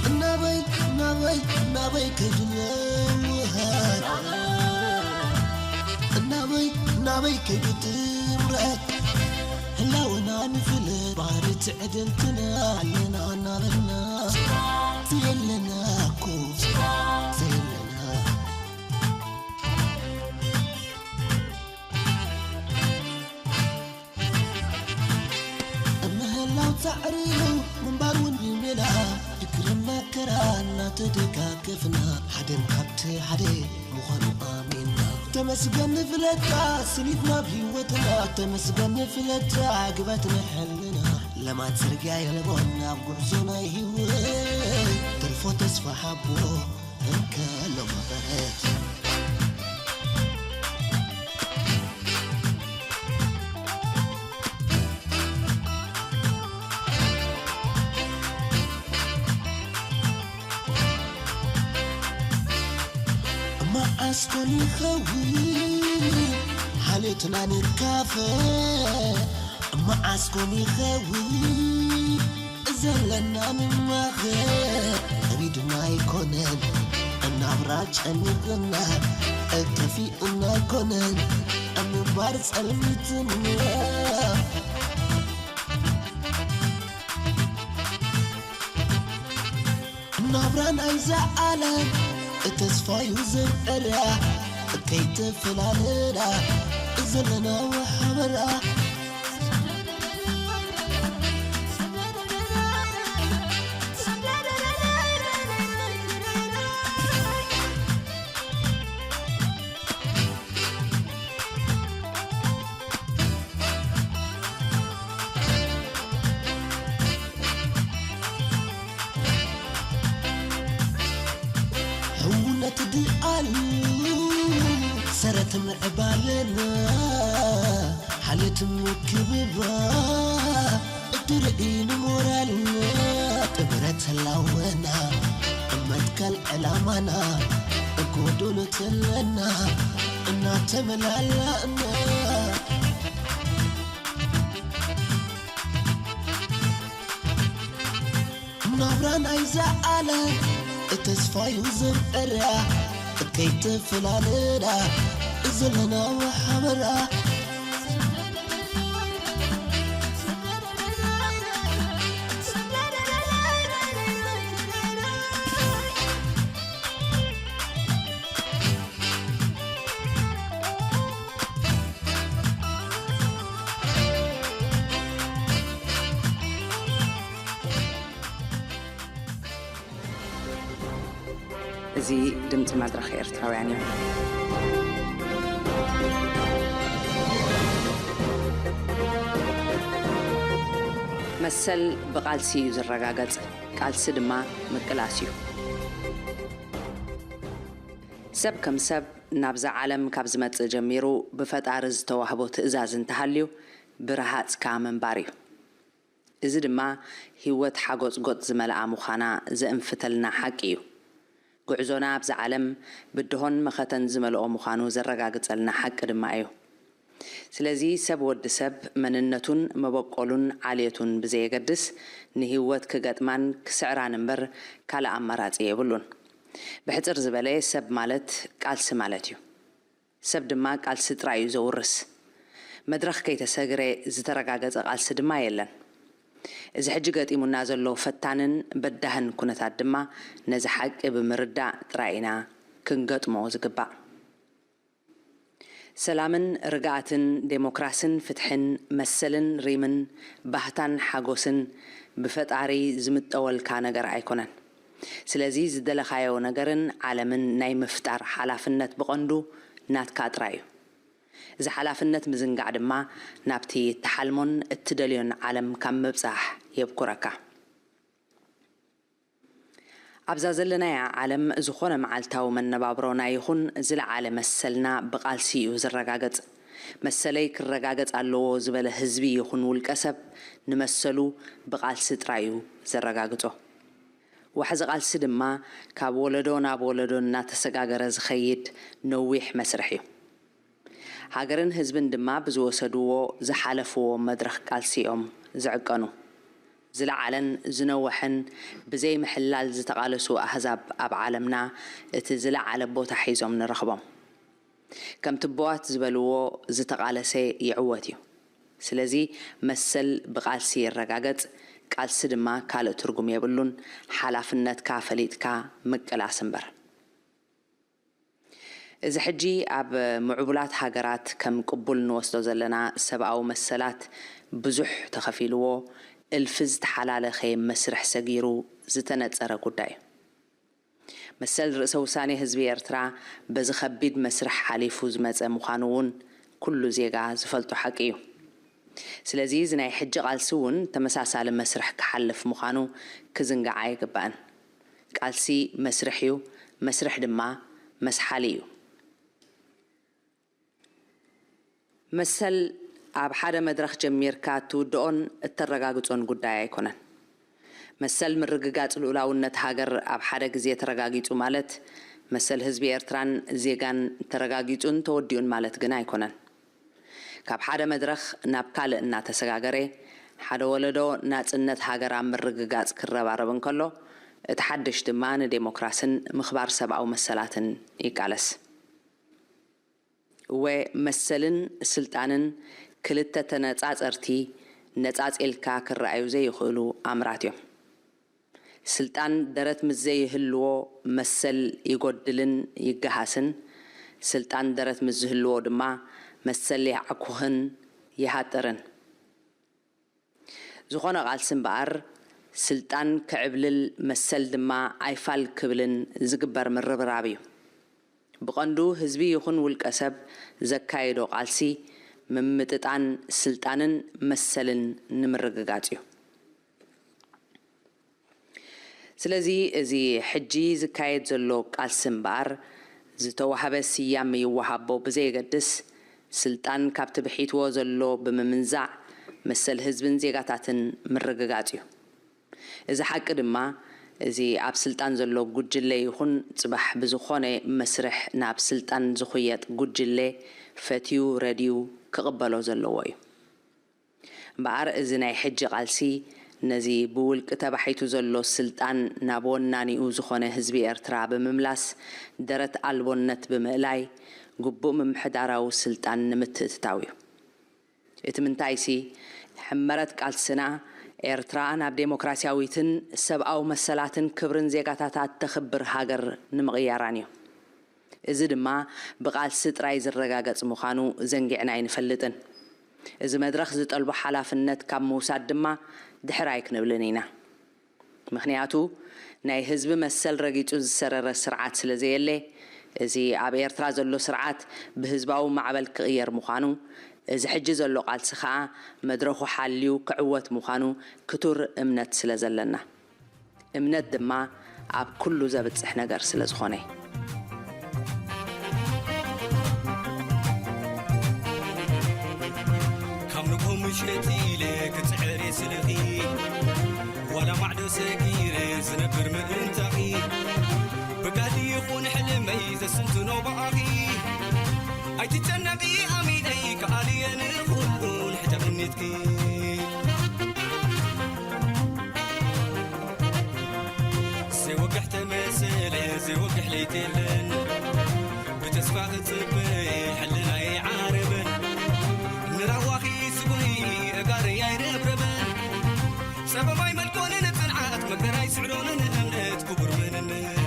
እናበይ እናበይ እናበይ ከይዱ ምውሃድ እናበይ እናበይ ከይዱ ጥምረት ህላወና ንፍለጥ ባህሪ ትዕድልትና ኣለና እናበልና ዘየለና እኮ ዘየለና ምህላው ጻዕሪ እዩ ምንባር እውን ብሜላ ድክርን መከራ እናተደጋገፍና ሓደን ካብቲ ሓደ ምዃኑ ኣሚንና ተመስገን ንፍለጣ ስኒት ናብ ህይወትና፣ ተመስገን ንፍለጣ ግበት ንሕልና። ለማት ጽርግያ የልቦን ናብ ጉዕዞ ናይ ህይወት፣ ተርፎ ተስፋ ሓቦ እንከሎ መቐረት። መዓስ ኮን ይኸውን ሓልዮትና ንካፈ? መዓስ ኮን ይኸውን ዘለና ንማኸ? ከቢድና ኣይኮነን እናብራ ጨኒቕና፣ ጠፊኡና ኣይኮነን ምንባር ጸልሚትና። ናብራ ናይዛ ዓለም ተስፋዩ ዘምዕራ፣ ከይተፈላለና ዘለና ወሓበራ። ሕውነት ድኣሉ ሰረት ምዕባለና፣ ሓልዮት ምክብባ እትርኢ ንሞራልና። ጥምረት ህላወና መትከል ዕላማና፣ ጎዶሎ ተለና እናተመላላእና። ናብራ ናይዛ ዓለም ተስፋዩ ዘምዕራ፣ ከይተፈላለና ዘለና ወሓበራ። እዚ ድምጺ መድረኽ ኤርትራውያን እዩ። መሰል ብቓልሲ እዩ ዝረጋገጽ፣ ቃልሲ ድማ ምቅላስ እዩ። ሰብ ከም ሰብ ናብዛ ዓለም ካብ ዝመጽእ ጀሚሩ ብፈጣሪ ዝተዋህቦ ትእዛዝ እንተሃልዩ ብረሃጽካ ምንባር እዩ። እዚ ድማ ህይወት ሓጎጽጎጽ ዝመልኣ ምዃና ዘእንፍተልና ሓቂ እዩ። ጉዕዞና ኣብዛ ዓለም ብድሆን መኸተን ዝመልኦ ምዃኑ ዘረጋግጸልና ሓቂ ድማ እዩ። ስለዚ ሰብ ወዲ ሰብ መንነቱን መበቆሉን ዓልየቱን ብዘየገድስ ንህይወት ክገጥማን ክስዕራን እምበር ካልእ ኣማራጺ የብሉን። ብሕጽር ዝበለ ሰብ ማለት ቃልሲ ማለት እዩ። ሰብ ድማ ቃልሲ ጥራይ እዩ ዘውርስ። መድረኽ ከይተሰግረ ዝተረጋገጸ ቃልሲ ድማ የለን። እዚ ሕጂ ገጢሙና ዘሎ ፈታንን በዳህን ኩነታት ድማ ነዚ ሓቂ ብምርዳእ ጥራይ ኢና ክንገጥሞ ዝግባእ። ሰላምን ርግኣትን፣ ዴሞክራስን ፍትሕን፣ መሰልን ሪምን፣ ባህታን ሓጎስን ብፈጣሪ ዝምጠወልካ ነገር ኣይኮነን። ስለዚ ዝደለኻዮ ነገርን ዓለምን ናይ ምፍጣር ሓላፍነት ብቐንዱ ናትካ ጥራይ እዩ። እዚ ሓላፍነት ምዝንጋዕ ድማ ናብቲ እትሓልሞን እትደልዮን ዓለም ካብ ምብጻሕ የብኩረካ። ኣብዛ ዘለናያ ዓለም ዝኾነ መዓልታዊ መነባብሮና ይኹን ዝለዓለ መሰልና ብቓልሲ እዩ ዝረጋገጽ። መሰለይ ክረጋገጽ ኣለዎ ዝበለ ህዝቢ ይኹን ውልቀ ሰብ ንመሰሉ ብቓልሲ ጥራይ እዩ ዘረጋግጾ። ዋሕዚ ቃልሲ ድማ ካብ ወለዶ ናብ ወለዶ እናተሰጋገረ ዝኸይድ ነዊሕ መስርሕ እዩ። ሃገርን ህዝብን ድማ ብዝወሰድዎ ዝሓለፍዎ መድረኽ ቃልሲ እዮም ዝዕቀኑ። ዝለዓለን ዝነወሐን ብዘይ ምሕላል ዝተቓለሱ ኣህዛብ ኣብ ዓለምና እቲ ዝለዓለ ቦታ ሒዞም ንረኽቦም። ከም ትቦዋት ዝበልዎ ዝተቓለሰ ይዕወት እዩ። ስለዚ መሰል ብቃልሲ ይረጋገጽ፣ ቃልሲ ድማ ካልእ ትርጉም የብሉን፣ ሓላፍነትካ ፈሊጥካ ምቅላስ እምበር። እዚ ሕጂ ኣብ ምዕቡላት ሃገራት ከም ቅቡል ንወስዶ ዘለና ሰብኣዊ መሰላት ብዙሕ ተኸፊልዎ፣ እልፊ ዝተሓላለኸ መስርሕ ሰጊሩ ዝተነጸረ ጉዳይ እዩ። መሰል ርእሰ ውሳኔ ህዝቢ ኤርትራ በዚ ከቢድ መስርሕ ሓሊፉ ዝመጸ ምዃኑ እውን ኩሉ ዜጋ ዝፈልጦ ሓቂ እዩ። ስለዚ እዚ ናይ ሕጂ ቃልሲ እውን ተመሳሳሊ መስርሕ ክሓልፍ ምዃኑ ክዝንጋዕ ኣይግባእን። ቃልሲ መስርሕ እዩ፣ መስርሕ ድማ መስሓሊ እዩ። መሰል ኣብ ሓደ መድረኽ ጀሚርካ እትውድኦን እተረጋግጾን ጉዳይ ኣይኮነን። መሰል ምርግጋጽ ልኡላውነት ሃገር ኣብ ሓደ ግዜ ተረጋጊጹ ማለት፣ መሰል ህዝቢ ኤርትራን ዜጋን ተረጋጊጹን ተወዲኡን ማለት ግን ኣይኮነን። ካብ ሓደ መድረኽ ናብ ካልእ እናተሰጋገረ፣ ሓደ ወለዶ ናጽነት ሃገር ኣብ ምርግጋጽ ክረባረብ እንከሎ፣ እቲ ሓድሽ ድማ ንዴሞክራስን ምኽባር ሰብኣዊ መሰላትን ይቃለስ። እወ፣ መሰልን ስልጣንን ክልተ ተነጻጸርቲ፣ ነጻጺልካ ክረኣዩ ዘይኽእሉ ኣምራት እዮም። ስልጣን ደረት ምስ ዘይህልዎ፣ መሰል ይጎድልን ይገሃስን፣ ስልጣን ደረት ምስ ዝህልዎ ድማ፣ መሰል የዓኩኽን ይሃጥርን። ዝኾነ ቃልሲ እምበኣር፣ ስልጣን ክዕብልል፣ መሰል ድማ ኣይፋል ክብልን ዝግበር ምርብራብ እዩ። ብቐንዱ ህዝቢ ይኹን ውልቀ ሰብ ዘካየዶ ቃልሲ፣ ምምጥጣን ስልጣንን መሰልን ንምርግጋጽ እዩ። ስለዚ፣ እዚ ሕጂ ዝካየድ ዘሎ ቃልሲ እምበኣር፣ ዝተዋህበ ስያመ ይወሃቦ ብዘየገድስ፣ ስልጣን ካብቲ ብሒትዎ ዘሎ ብምምንዛዕ፣ መሰል ህዝብን ዜጋታትን ምርግጋጽ እዩ። እዚ ሓቂ ድማ፣ እዚ ኣብ ስልጣን ዘሎ ጉጅለ ይኹን፣ ጽባሕ ብዝኾነ መስርሕ ናብ ስልጣን ዝኹየጥ ጉጅለ ፈትዩ ረድዩ ክቕበሎ ዘለዎ እዩ። እምበኣር፣ እዚ ናይ ሕጂ ቃልሲ፣ ነዚ ብውልቂ ተባሒቱ ዘሎ ስልጣን ናብ ወናኒኡ ዝኾነ ህዝቢ ኤርትራ ብምምላስ፣ ደረት ኣልቦነት ብምእላይ፣ ግቡእ ምምሕዳራዊ ስልጣን ንምትእትታው እዩ። እቲ ምንታይሲ፣ ሕመረት ቃልስና፣ ኤርትራ ናብ ዴሞክራሲያዊትን ሰብኣዊ መሰላትን ክብርን ዜጋታታ እተኽብር ሃገር ንምቕያራን እዩ። እዚ ድማ ብቃልሲ ጥራይ ዝረጋገጽ ምዃኑ ዘንጊዕና ኣይንፈልጥን። እዚ መድረኽ ዝጠልቦ ሓላፍነት ካብ ምውሳድ ድማ ድሕር ኣይክንብልን ኢና። ምኽንያቱ፣ ናይ ህዝቢ መሰል ረጊጹ ዝሰረረ ስርዓት ስለ ዘየለ፣ እዚ ኣብ ኤርትራ ዘሎ ስርዓት ብህዝባዊ ማዕበል ክቕየር ምዃኑ፣ እዚ ሕጂ ዘሎ ቃልሲ ኸኣ መድረኹ ሓልዩ ክዕወት ምዃኑ ክቱር እምነት ስለ ዘለና። እምነት ድማ ኣብ ኩሉ ዘብጽሕ ነገር ስለ ዝኾነ። ካብ ንግሆ ምሸት ኢለ ክጽዕር እየ ስልኺ፣ ዋላ ማዕዶ ሰጊረ ዝነብር ምእንታኺ። ብጋህዲ ይኹን ሕልመይ ዘስተንትኖ ብኣኺ። ኣይትጨነቒ ኣሚነይ፣ ክኣልየ ንኹሉ ንሕተ እምኒትኪ። ዘይወግሕ ተመሰለ፣ ዘይወግሕ ለይቲ የለን። ብተስፋ ክጽበ ሕልናይ ዓረበን። ንራዋኺ ስጉይ እጋረይ ኣይረብረበን። ጸበባይ መልኮንን ጽንዓት መግደራይ ስዕሮንን እምነት ክቡር መንነት።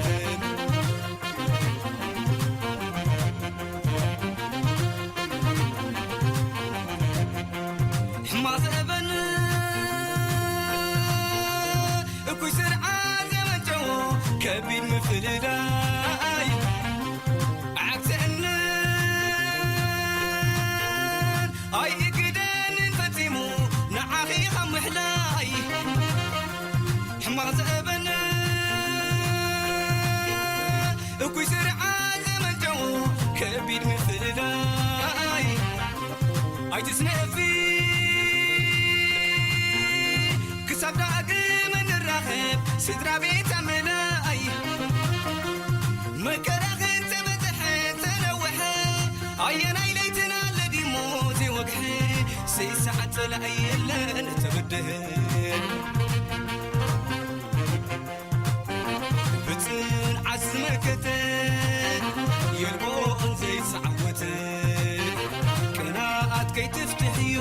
ሕማቕ ዘእበን እኩይ ስርዓት ዘመንጨዎ ከቢድ ምፍልላይ ዓግሰንን ኣይእግደንን ፈጺሙ ንዓኺ ካብ ምሕላይ። ሕማቕ ዘእበን እኩይ ስርዓት ዘመንጨዎ ከቢድ ምፍልላይ ኣይትስነፊ። ክሳብ ዳግም እንራኸብ ስድራ ቤት ኣመላይ። መከራኽን ተበዝሐ ተነውሐ ኣየናይ ለይትን ኣለዲሞ ዘይወግሐ። ዘይሰዓት ጸላኢ የለን ተበደህ። ብጽንዓት ዝመከተ የልቦ እንዘይተዓወተ። ቅንኣት ከይትፍትሕዮ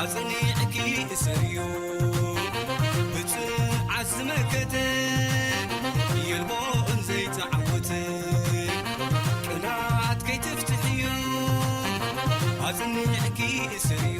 ኣጽኒዕኪ እሰርዮ። ብጽንዓት ዝመከተ የልቦ እንዘይተዓወተ። ቅንኣት ከይትፍትሕዮ ኣጽኒዕኪ እሰርዮ።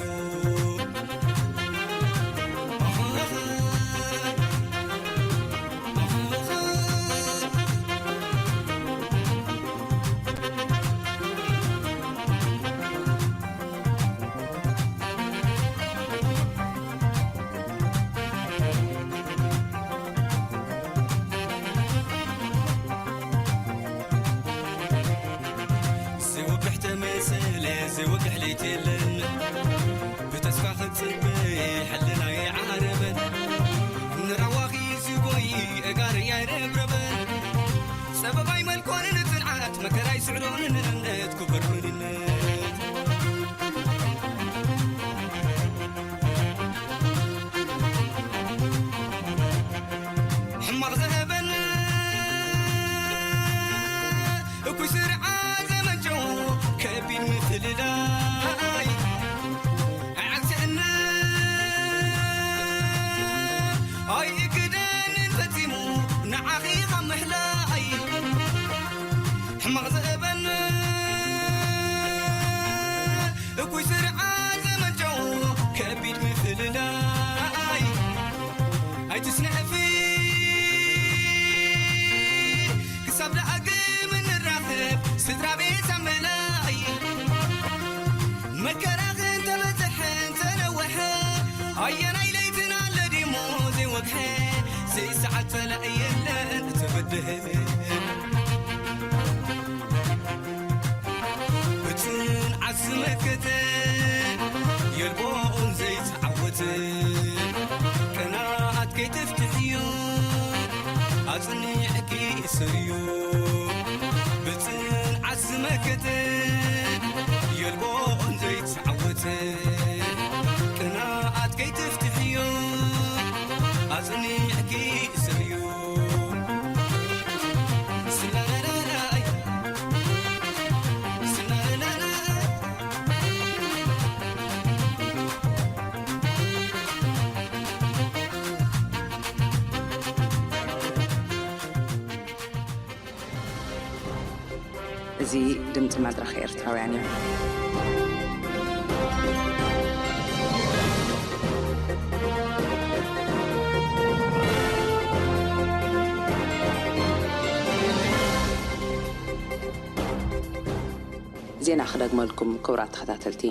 የለን ብተስፋ ክጽበ ሕልናይ ዓረበን ንራዋኺ ዝጎይ እጋር ያይረብረበን ጸበባይ መልኮንን ጽንዓት መከራይ ስዕሮንን እምነት ክቡር መንነት ሕማቕ ዘሀበን እኩይ ስርዓት ዘመንጨው ከቢድ ምፍልላይ ኣይዓግስዕና ኣይእግደንን ፈጺሙ ንዓኺ ካብ ምሕላይ ሕማቕ ዘእበን እኩይ ስርዓት ዘመንጨው ከቢድ ምፍልላይ ኣይትስነፊ ክሳብ ደኣግም እንራኸብ ስድራ ቤት ኣመላይ መከራ ክንተበዝሐ እንተነወሐ ኣየናይ ለይትና ኣለዲሞ ዘይወግሐ ዘይሰዓት ፈላእ የለን እተበድሀ ብጽንዓት ዝመከተ የልቦን ዘይተዓወተ ቅንኣት ከይትፍትሕዮ ኣጽኒዕኪ እሰርዮ ብጽንዓት ዝመከተ የልቦን ዘይተዓወተ ቅንኣት ከይትፍትሕዮ ኣጽኒዕኪ እሰርዮ እዚ ድምፂ መድረኽ ኤርትራውያን እዩ። ዜና ክደግመልኩም ክቡራት ተኸታተልቲ።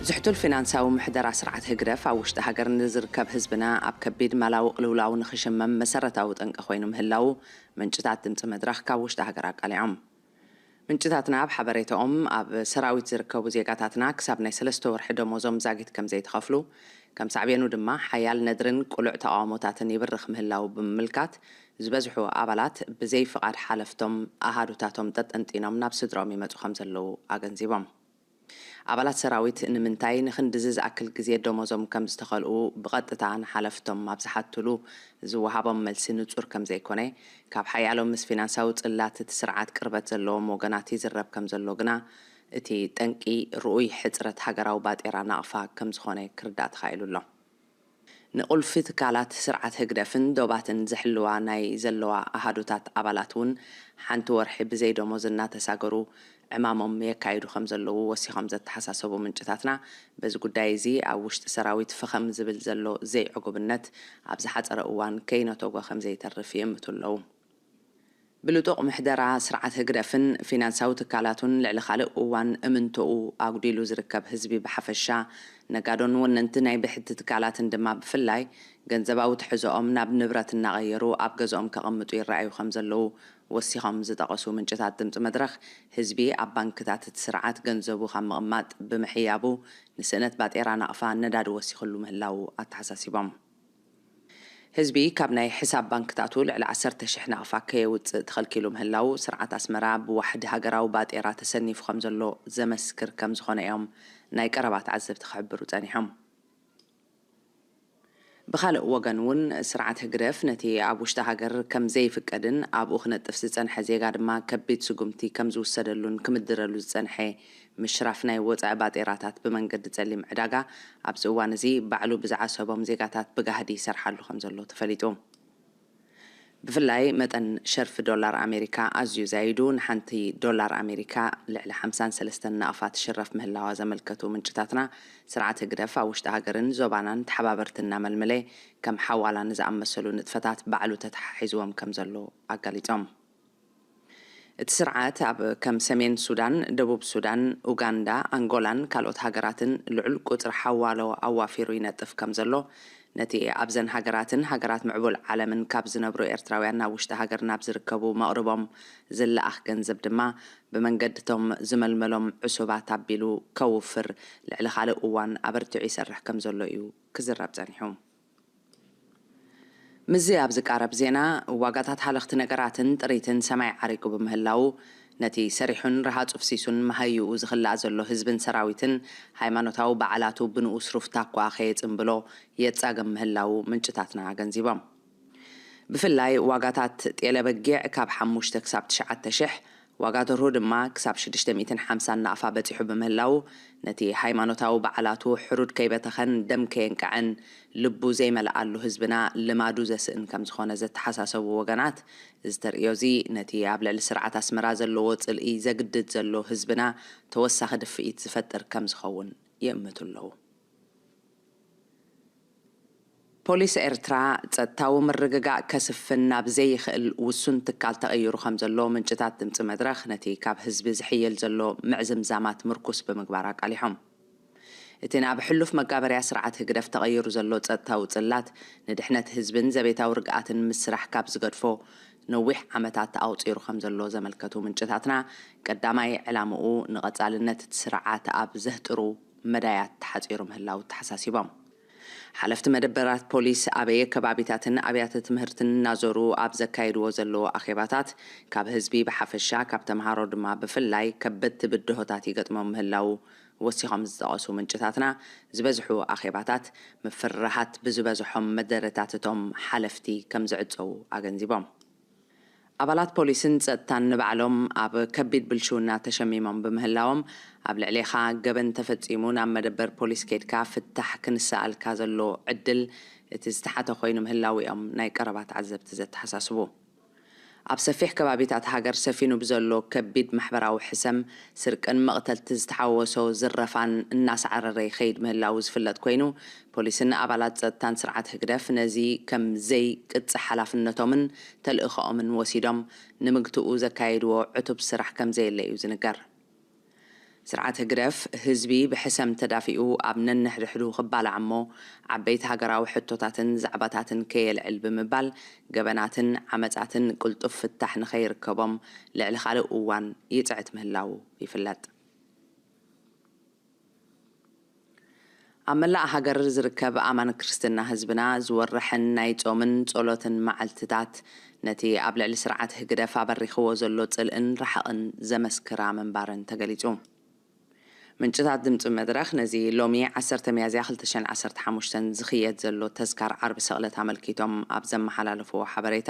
ዝሕቱል ፊናንሳዊ ምሕደራ ስርዓት ህግደፍ ኣብ ውሽጢ ሃገር ንዝርከብ ህዝብና ኣብ ከቢድ ማላዊ ቅልውላው ንኽሽመም መሰረታዊ ጠንቂ ኮይኑ ምህላው ምንጭታት ድምፂ መድረኽ ካብ ውሽጢ ሃገር ኣቃሊዖም። ምንጭታትና ኣብ ሓበሬታኦም ኣብ ሰራዊት ዝርከቡ ዜጋታትና ክሳብ ናይ ሰለስተ ወርሒ ደሞዞም ዛጊት ከም ዘይተኸፍሉ ከም ሳዕቤኑ ድማ ሓያል ነድርን ቅሉዕ ተቓውሞታትን ይብርኽ ምህላው ብምምልካት ዝበዝሑ ኣባላት ብዘይፍቓድ ሓለፍቶም ኣሃዱታቶም ጠጠንጢኖም ናብ ስድራኦም ይመፁ ከም ዘለዉ ኣገንዚቦም። ኣባላት ሰራዊት ንምንታይ ንኽንድዚ ዝኣክል ግዜ ደሞዞም ከም ዝተኸልኡ ብቐጥታ ንሓለፍቶም ኣብ ዝሓትሉ ዝወሃቦም መልሲ ንጹር ከም ዘይኮነ፣ ካብ ሓያሎ ምስ ፊናንሳዊ ጽላት እቲ ስርዓት ቅርበት ዘለዎም ወገናት ይዝረብ ከም ዘሎ ግና፣ እቲ ጠንቂ ርኡይ ሕጽረት ሃገራዊ ባጤራ ናቕፋ ከም ዝኾነ ክርዳእ ተኻኢሉ ኣሎ። ንቁልፊ ትካላት ስርዓት ህግደፍን ዶባትን ዝሕልዋ ናይ ዘለዋ ኣሃዱታት ኣባላት እውን ሓንቲ ወርሒ ብዘይ ደሞዝ እናተሳገሩ ዕማሞም የካይዱ ከም ዘለዉ ወሲኾም ዘተሓሳሰቡ ምንጭታትና፣ በዚ ጉዳይ እዚ ኣብ ውሽጢ ሰራዊት ፈኸም ዝብል ዘሎ ዘይዕጉብነት ኣብ ዝሓጸረ እዋን ከይነተጎ ከም ዘይተርፍ ይእምቱ ኣለዉ። ብልጡቕ ምሕደራ ስርዓት ህግደፍን ፊናንሳዊ ትካላቱን ልዕሊ ካልእ እዋን እምንቶኡ ኣጉዲሉ ዝርከብ ህዝቢ ብሓፈሻ፣ ነጋዶን ወነንቲ ናይ ብሕቲ ትካላትን ድማ ብፍላይ፣ ገንዘባዊ ትሕዞኦም ናብ ንብረት እናቐየሩ ኣብ ገዝኦም ከቐምጡ ይረኣዩ ከም ዘለዉ ወሲኾም ዝጠቐሱ ምንጭታት ድምፂ መድረኽ፣ ህዝቢ ኣብ ባንክታት እቲ ስርዓት ገንዘቡ ካብ ምቕማጥ ብምሕያቡ፣ ንስእነት ባጤራ ናቕፋ ነዳዲ ወሲኽሉ ምህላዉ ኣተሓሳሲቦም። ህዝቢ ካብ ናይ ሕሳብ ባንክታቱ ልዕሊ ዓሰርተ ሽሕ ናቕፋ ከየውጽእ ተኸልኪሉ ምህላው፣ ስርዓት ኣስመራ ብዋሕዲ ሃገራዊ ባጤራ ተሰኒፉ ከም ዘሎ ዘመስክር ከም ዝኾነ እዮም ናይ ቀረባ ተዓዘብቲ ክሕብሩ ጸኒሖም። ብኻልእ ወገን እውን፣ ስርዓት ህግደፍ ነቲ ኣብ ውሽጢ ሃገር ከም ዘይፍቀድን ኣብኡ ክነጥፍ ዝጸንሐ ዜጋ ድማ ከቢድ ስጉምቲ ከም ዝውሰደሉን ክምድረሉ ዝጸንሐ ምሽራፍ ናይ ወጻኢ ባጤራታት ብመንገዲ ጸሊም ዕዳጋ ኣብዚ እዋን እዚ ባዕሉ ብዝዓሰቦም ዜጋታት ብጋህዲ ይሰርሓሉ ከም ዘሎ ተፈሊጡ። ብፍላይ መጠን ሸርፊ ዶላር ኣሜሪካ ኣዝዩ ዛይዱ፣ ንሓንቲ ዶላር ኣሜሪካ ልዕሊ ሓምሳን ሰለስተን ናቕፋ ትሽረፍ ምህላዋ ዘመልከቱ ምንጭታትና፣ ስርዓት ህግደፍ ኣብ ውሽጢ ሃገርን ዞባናን ተሓባበርቲ እናመልመለ ከም ሓዋላ ንዝኣመሰሉ ንጥፈታት ባዕሉ ተተሓሒዝዎም ከም ዘሎ ኣጋሊጾም። እቲ ስርዓት ኣብ ከም ሰሜን ሱዳን፣ ደቡብ ሱዳን፣ ኡጋንዳ፣ ኣንጎላን ካልኦት ሃገራትን ልዑል ቁጽሪ ሓዋሎ ኣዋፊሩ ይነጥፍ ከም ዘሎ፣ ነቲ ኣብዘን ሃገራትን ሃገራት ምዕቡል ዓለምን ካብ ዝነብሩ ኤርትራውያን ናብ ውሽጢ ሃገር ናብ ዝርከቡ መቕርቦም ዝለኣኽ ገንዘብ ድማ ብመንገድቶም ዝመልመሎም ዕሱባት ኣቢሉ ከውፍር ልዕሊ ካልእ እዋን ኣበርቲዑ ይሰርሕ ከም ዘሎ እዩ ክዝረብ ጸኒሑ። ምስዚ ኣብ ዝቃረብ ዜና፣ ዋጋታት ሃለኽቲ ነገራትን ጥሪትን ሰማይ ዓሪጉ ብምህላዉ፣ ነቲ ሰሪሑን ረሃጹ ፍሲሱን መሃይኡ ዝኽላእ ዘሎ ህዝብን ሰራዊትን ሃይማኖታዊ በዓላቱ ብንኡስ ሩፍታ እኳ ከየጽንብሎ የጻግም ምህላዉ ምንጭታትና ኣገንዚቦም። ብፍላይ ዋጋታት ጤለ በጊዕ ካብ ሓሙሽተ ክሳብ ትሽዓተ ሽሕ፣ ዋጋ ደርሁ ድማ ክሳብ ሽዱሽተ ሚእትን ሓምሳን ናቕፋ በጺሑ ብምህላዉ፣ ነቲ ሃይማኖታዊ በዓላቱ ሕሩድ ከይበተኸን ደም ከየንቀዐን ልቡ ዘይመልኣሉ ህዝብና ልማዱ ዘስእን ከም ዝኾነ ዘተሓሳሰቡ ወገናት፣ እዚ ተርእዮ'ዚ ነቲ ኣብ ልዕሊ ስርዓት ኣስመራ ዘለዎ ጽልኢ ዘግድድ ዘሎ ህዝብና ተወሳኺ ድፍኢት ዝፈጥር ከም ዝኸውን ይእምቱ ኣለዉ። ፖሊስ ኤርትራ ጸጥታዊ ምርግጋእ ከስፍን ናብ ዘይኽእል ውሱን ትካል ተቐይሩ ከም ዘሎ ምንጭታት ድምጺ መድረኽ ነቲ ካብ ህዝቢ ዝሕየል ዘሎ ምዕዝምዛማት ምርኩስ ብምግባር ኣቃሊሖም። እቲ ናብ ሕሉፍ መጋበርያ ስርዓት ህግደፍ ተቐይሩ ዘሎ ጸጥታዊ ጽላት ንድሕነት ህዝብን ዘቤታዊ ርግኣትን ምስራሕ ካብ ዝገድፎ ነዊሕ ዓመታት ኣቑጺሩ ከም ዘሎ ዘመልከቱ ምንጭታትና፣ ቀዳማይ ዕላምኡ ንቐጻልነት እቲ ስርዓት ኣብ ዘህጥሩ መዳያት ተሓጺሩ ምህላው ተሓሳሲቦም። ሓለፍቲ መደበራት ፖሊስ ኣበየ ከባቢታትን ኣብያተ ትምህርትን እናዞሩ ኣብ ዘካይድዎ ዘለዉ ኣኼባታት፣ ካብ ህዝቢ ብሓፈሻ ካብ ተምሃሮ ድማ ብፍላይ ከበድቲ ብድሆታት ይገጥሞም ምህላው ወሲኾም ዝጠቐሱ ምንጭታትና፣ ዝበዝሑ ኣኼባታት ምፍርራሃት ብዝበዝሖም መደረታት እቶም ሓለፍቲ ከም ዝዕጸዉ ኣገንዚቦም። ኣባላት ፖሊስን ጸጥታን ንባዕሎም ኣብ ከቢድ ብልሽውና ተሸሚሞም ብምህላዎም፣ ኣብ ልዕሌኻ ገበን ተፈጺሙ ናብ መደበር ፖሊስ ኬድካ ፍታሕ ክንሰኣልካ ዘሎ ዕድል እቲ ዝተሓተ ኮይኑ ምህላው እዮም ናይ ቀረባ ተዓዘብቲ ዘተሓሳስቡ። ኣብ ሰፊሕ ከባቢታት ሃገር ሰፊኑ ብዘሎ ከቢድ ማሕበራዊ ሕሰም፣ ስርቅን መቕተልቲ ዝተሓወሶ ዝረፋን እናሰዓረረ ይኸይድ ምህላው ዝፍለጥ ኮይኑ፣ ፖሊስን ኣባላት ጸጥታን ስርዓት ህግደፍ ነዚ ከም ዘይቅጽ ሓላፍነቶምን ተልእኾኦምን ወሲዶም ንምግትኡ ዘካየድዎ ዕቱብ ስራሕ ከም ዘየለ እዩ ዝንገር። ስርዓት ህግደፍ ህዝቢ ብሕሰም ተዳፊኡ ኣብ ነንሕድሕዱ ክባላዕ እሞ ዓበይቲ ሃገራዊ ሕቶታትን ዛዕባታትን ከየልዕል ብምባል ገበናትን ዓመጻትን ቅልጡፍ ፍታሕ ንኸይርከቦም ልዕሊ ካልእ እዋን ይጽዕት ምህላው ይፍለጥ። ኣብ መላእ ሃገር ዝርከብ ኣማን ክርስትና ህዝብና ዝወርሐን ናይ ጾምን ጸሎትን መዓልትታት ነቲ ኣብ ልዕሊ ስርዓት ህግደፍ ኣበሪኽዎ ዘሎ ጽልእን ርሓቕን ዘመስክራ ምንባረን ተገሊጹ። ምንጭታት ድምፂ መድረኽ ነዚ ሎሚ ዓሰርተ ሚያዝያ ክልተ ሽሕን ዓሰርተ ሓሙሽተን ዝኽየድ ዘሎ ተዝካር ዓርቢ ሰቕለት ኣመልኪቶም ኣብ ዘመሓላለፍዎ ሓበሬታ፣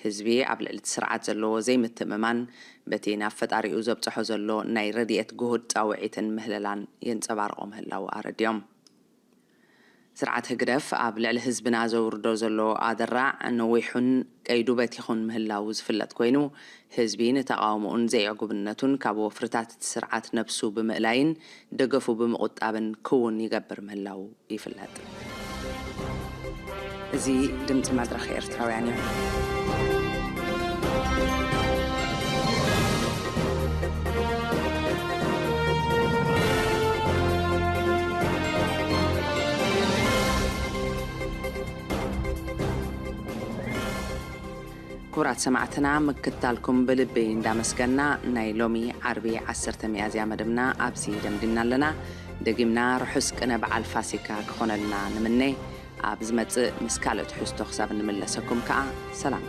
ህዝቢ ኣብ ልዕሊ እቲ ስርዓት ዘለዎ ዘይምትእምማን በቲ ናብ ፈጣሪኡ ዘብፅሖ ዘሎ ናይ ረድኤት ግሁድ ፃውዒትን ምህለላን የንፀባርቖ ምህላዉ ኣረዲኦም። ስርዓት ህግደፍ ኣብ ልዕሊ ህዝብና ዘውርዶ ዘሎ ኣደራዕ ነዊሑን ቀይዱ በቲኹን ምህላዉ ዝፍለጥ ኮይኑ፣ ህዝቢ ንተቓውሞኡን ዘይዕጉብነቱን ካብ ወፍርታት እቲ ስርዓት ነብሱ ብምእላይን ደገፉ ብምቑጣብን ክውን ይገብር ምህላዉ ይፍለጥ። እዚ ድምፂ መድረኽ ኤርትራውያን እዩ። ክቡራት ሰማዕትና፣ ምክትታልኩም ብልቢ እንዳመስገና፣ ናይ ሎሚ ዓርቢ ዓሰርተ ሚያዝያ መደብና ኣብዚ ደምዲምና ኣለና። ደጊምና ርሑስ ቅነ በዓል ፋሲካ ክኾነልና ንምነ። ኣብ ዝመጽእ ምስ ካልእ ትሕዝቶ ክሳብ እንምለሰኩም ከኣ ሰላም።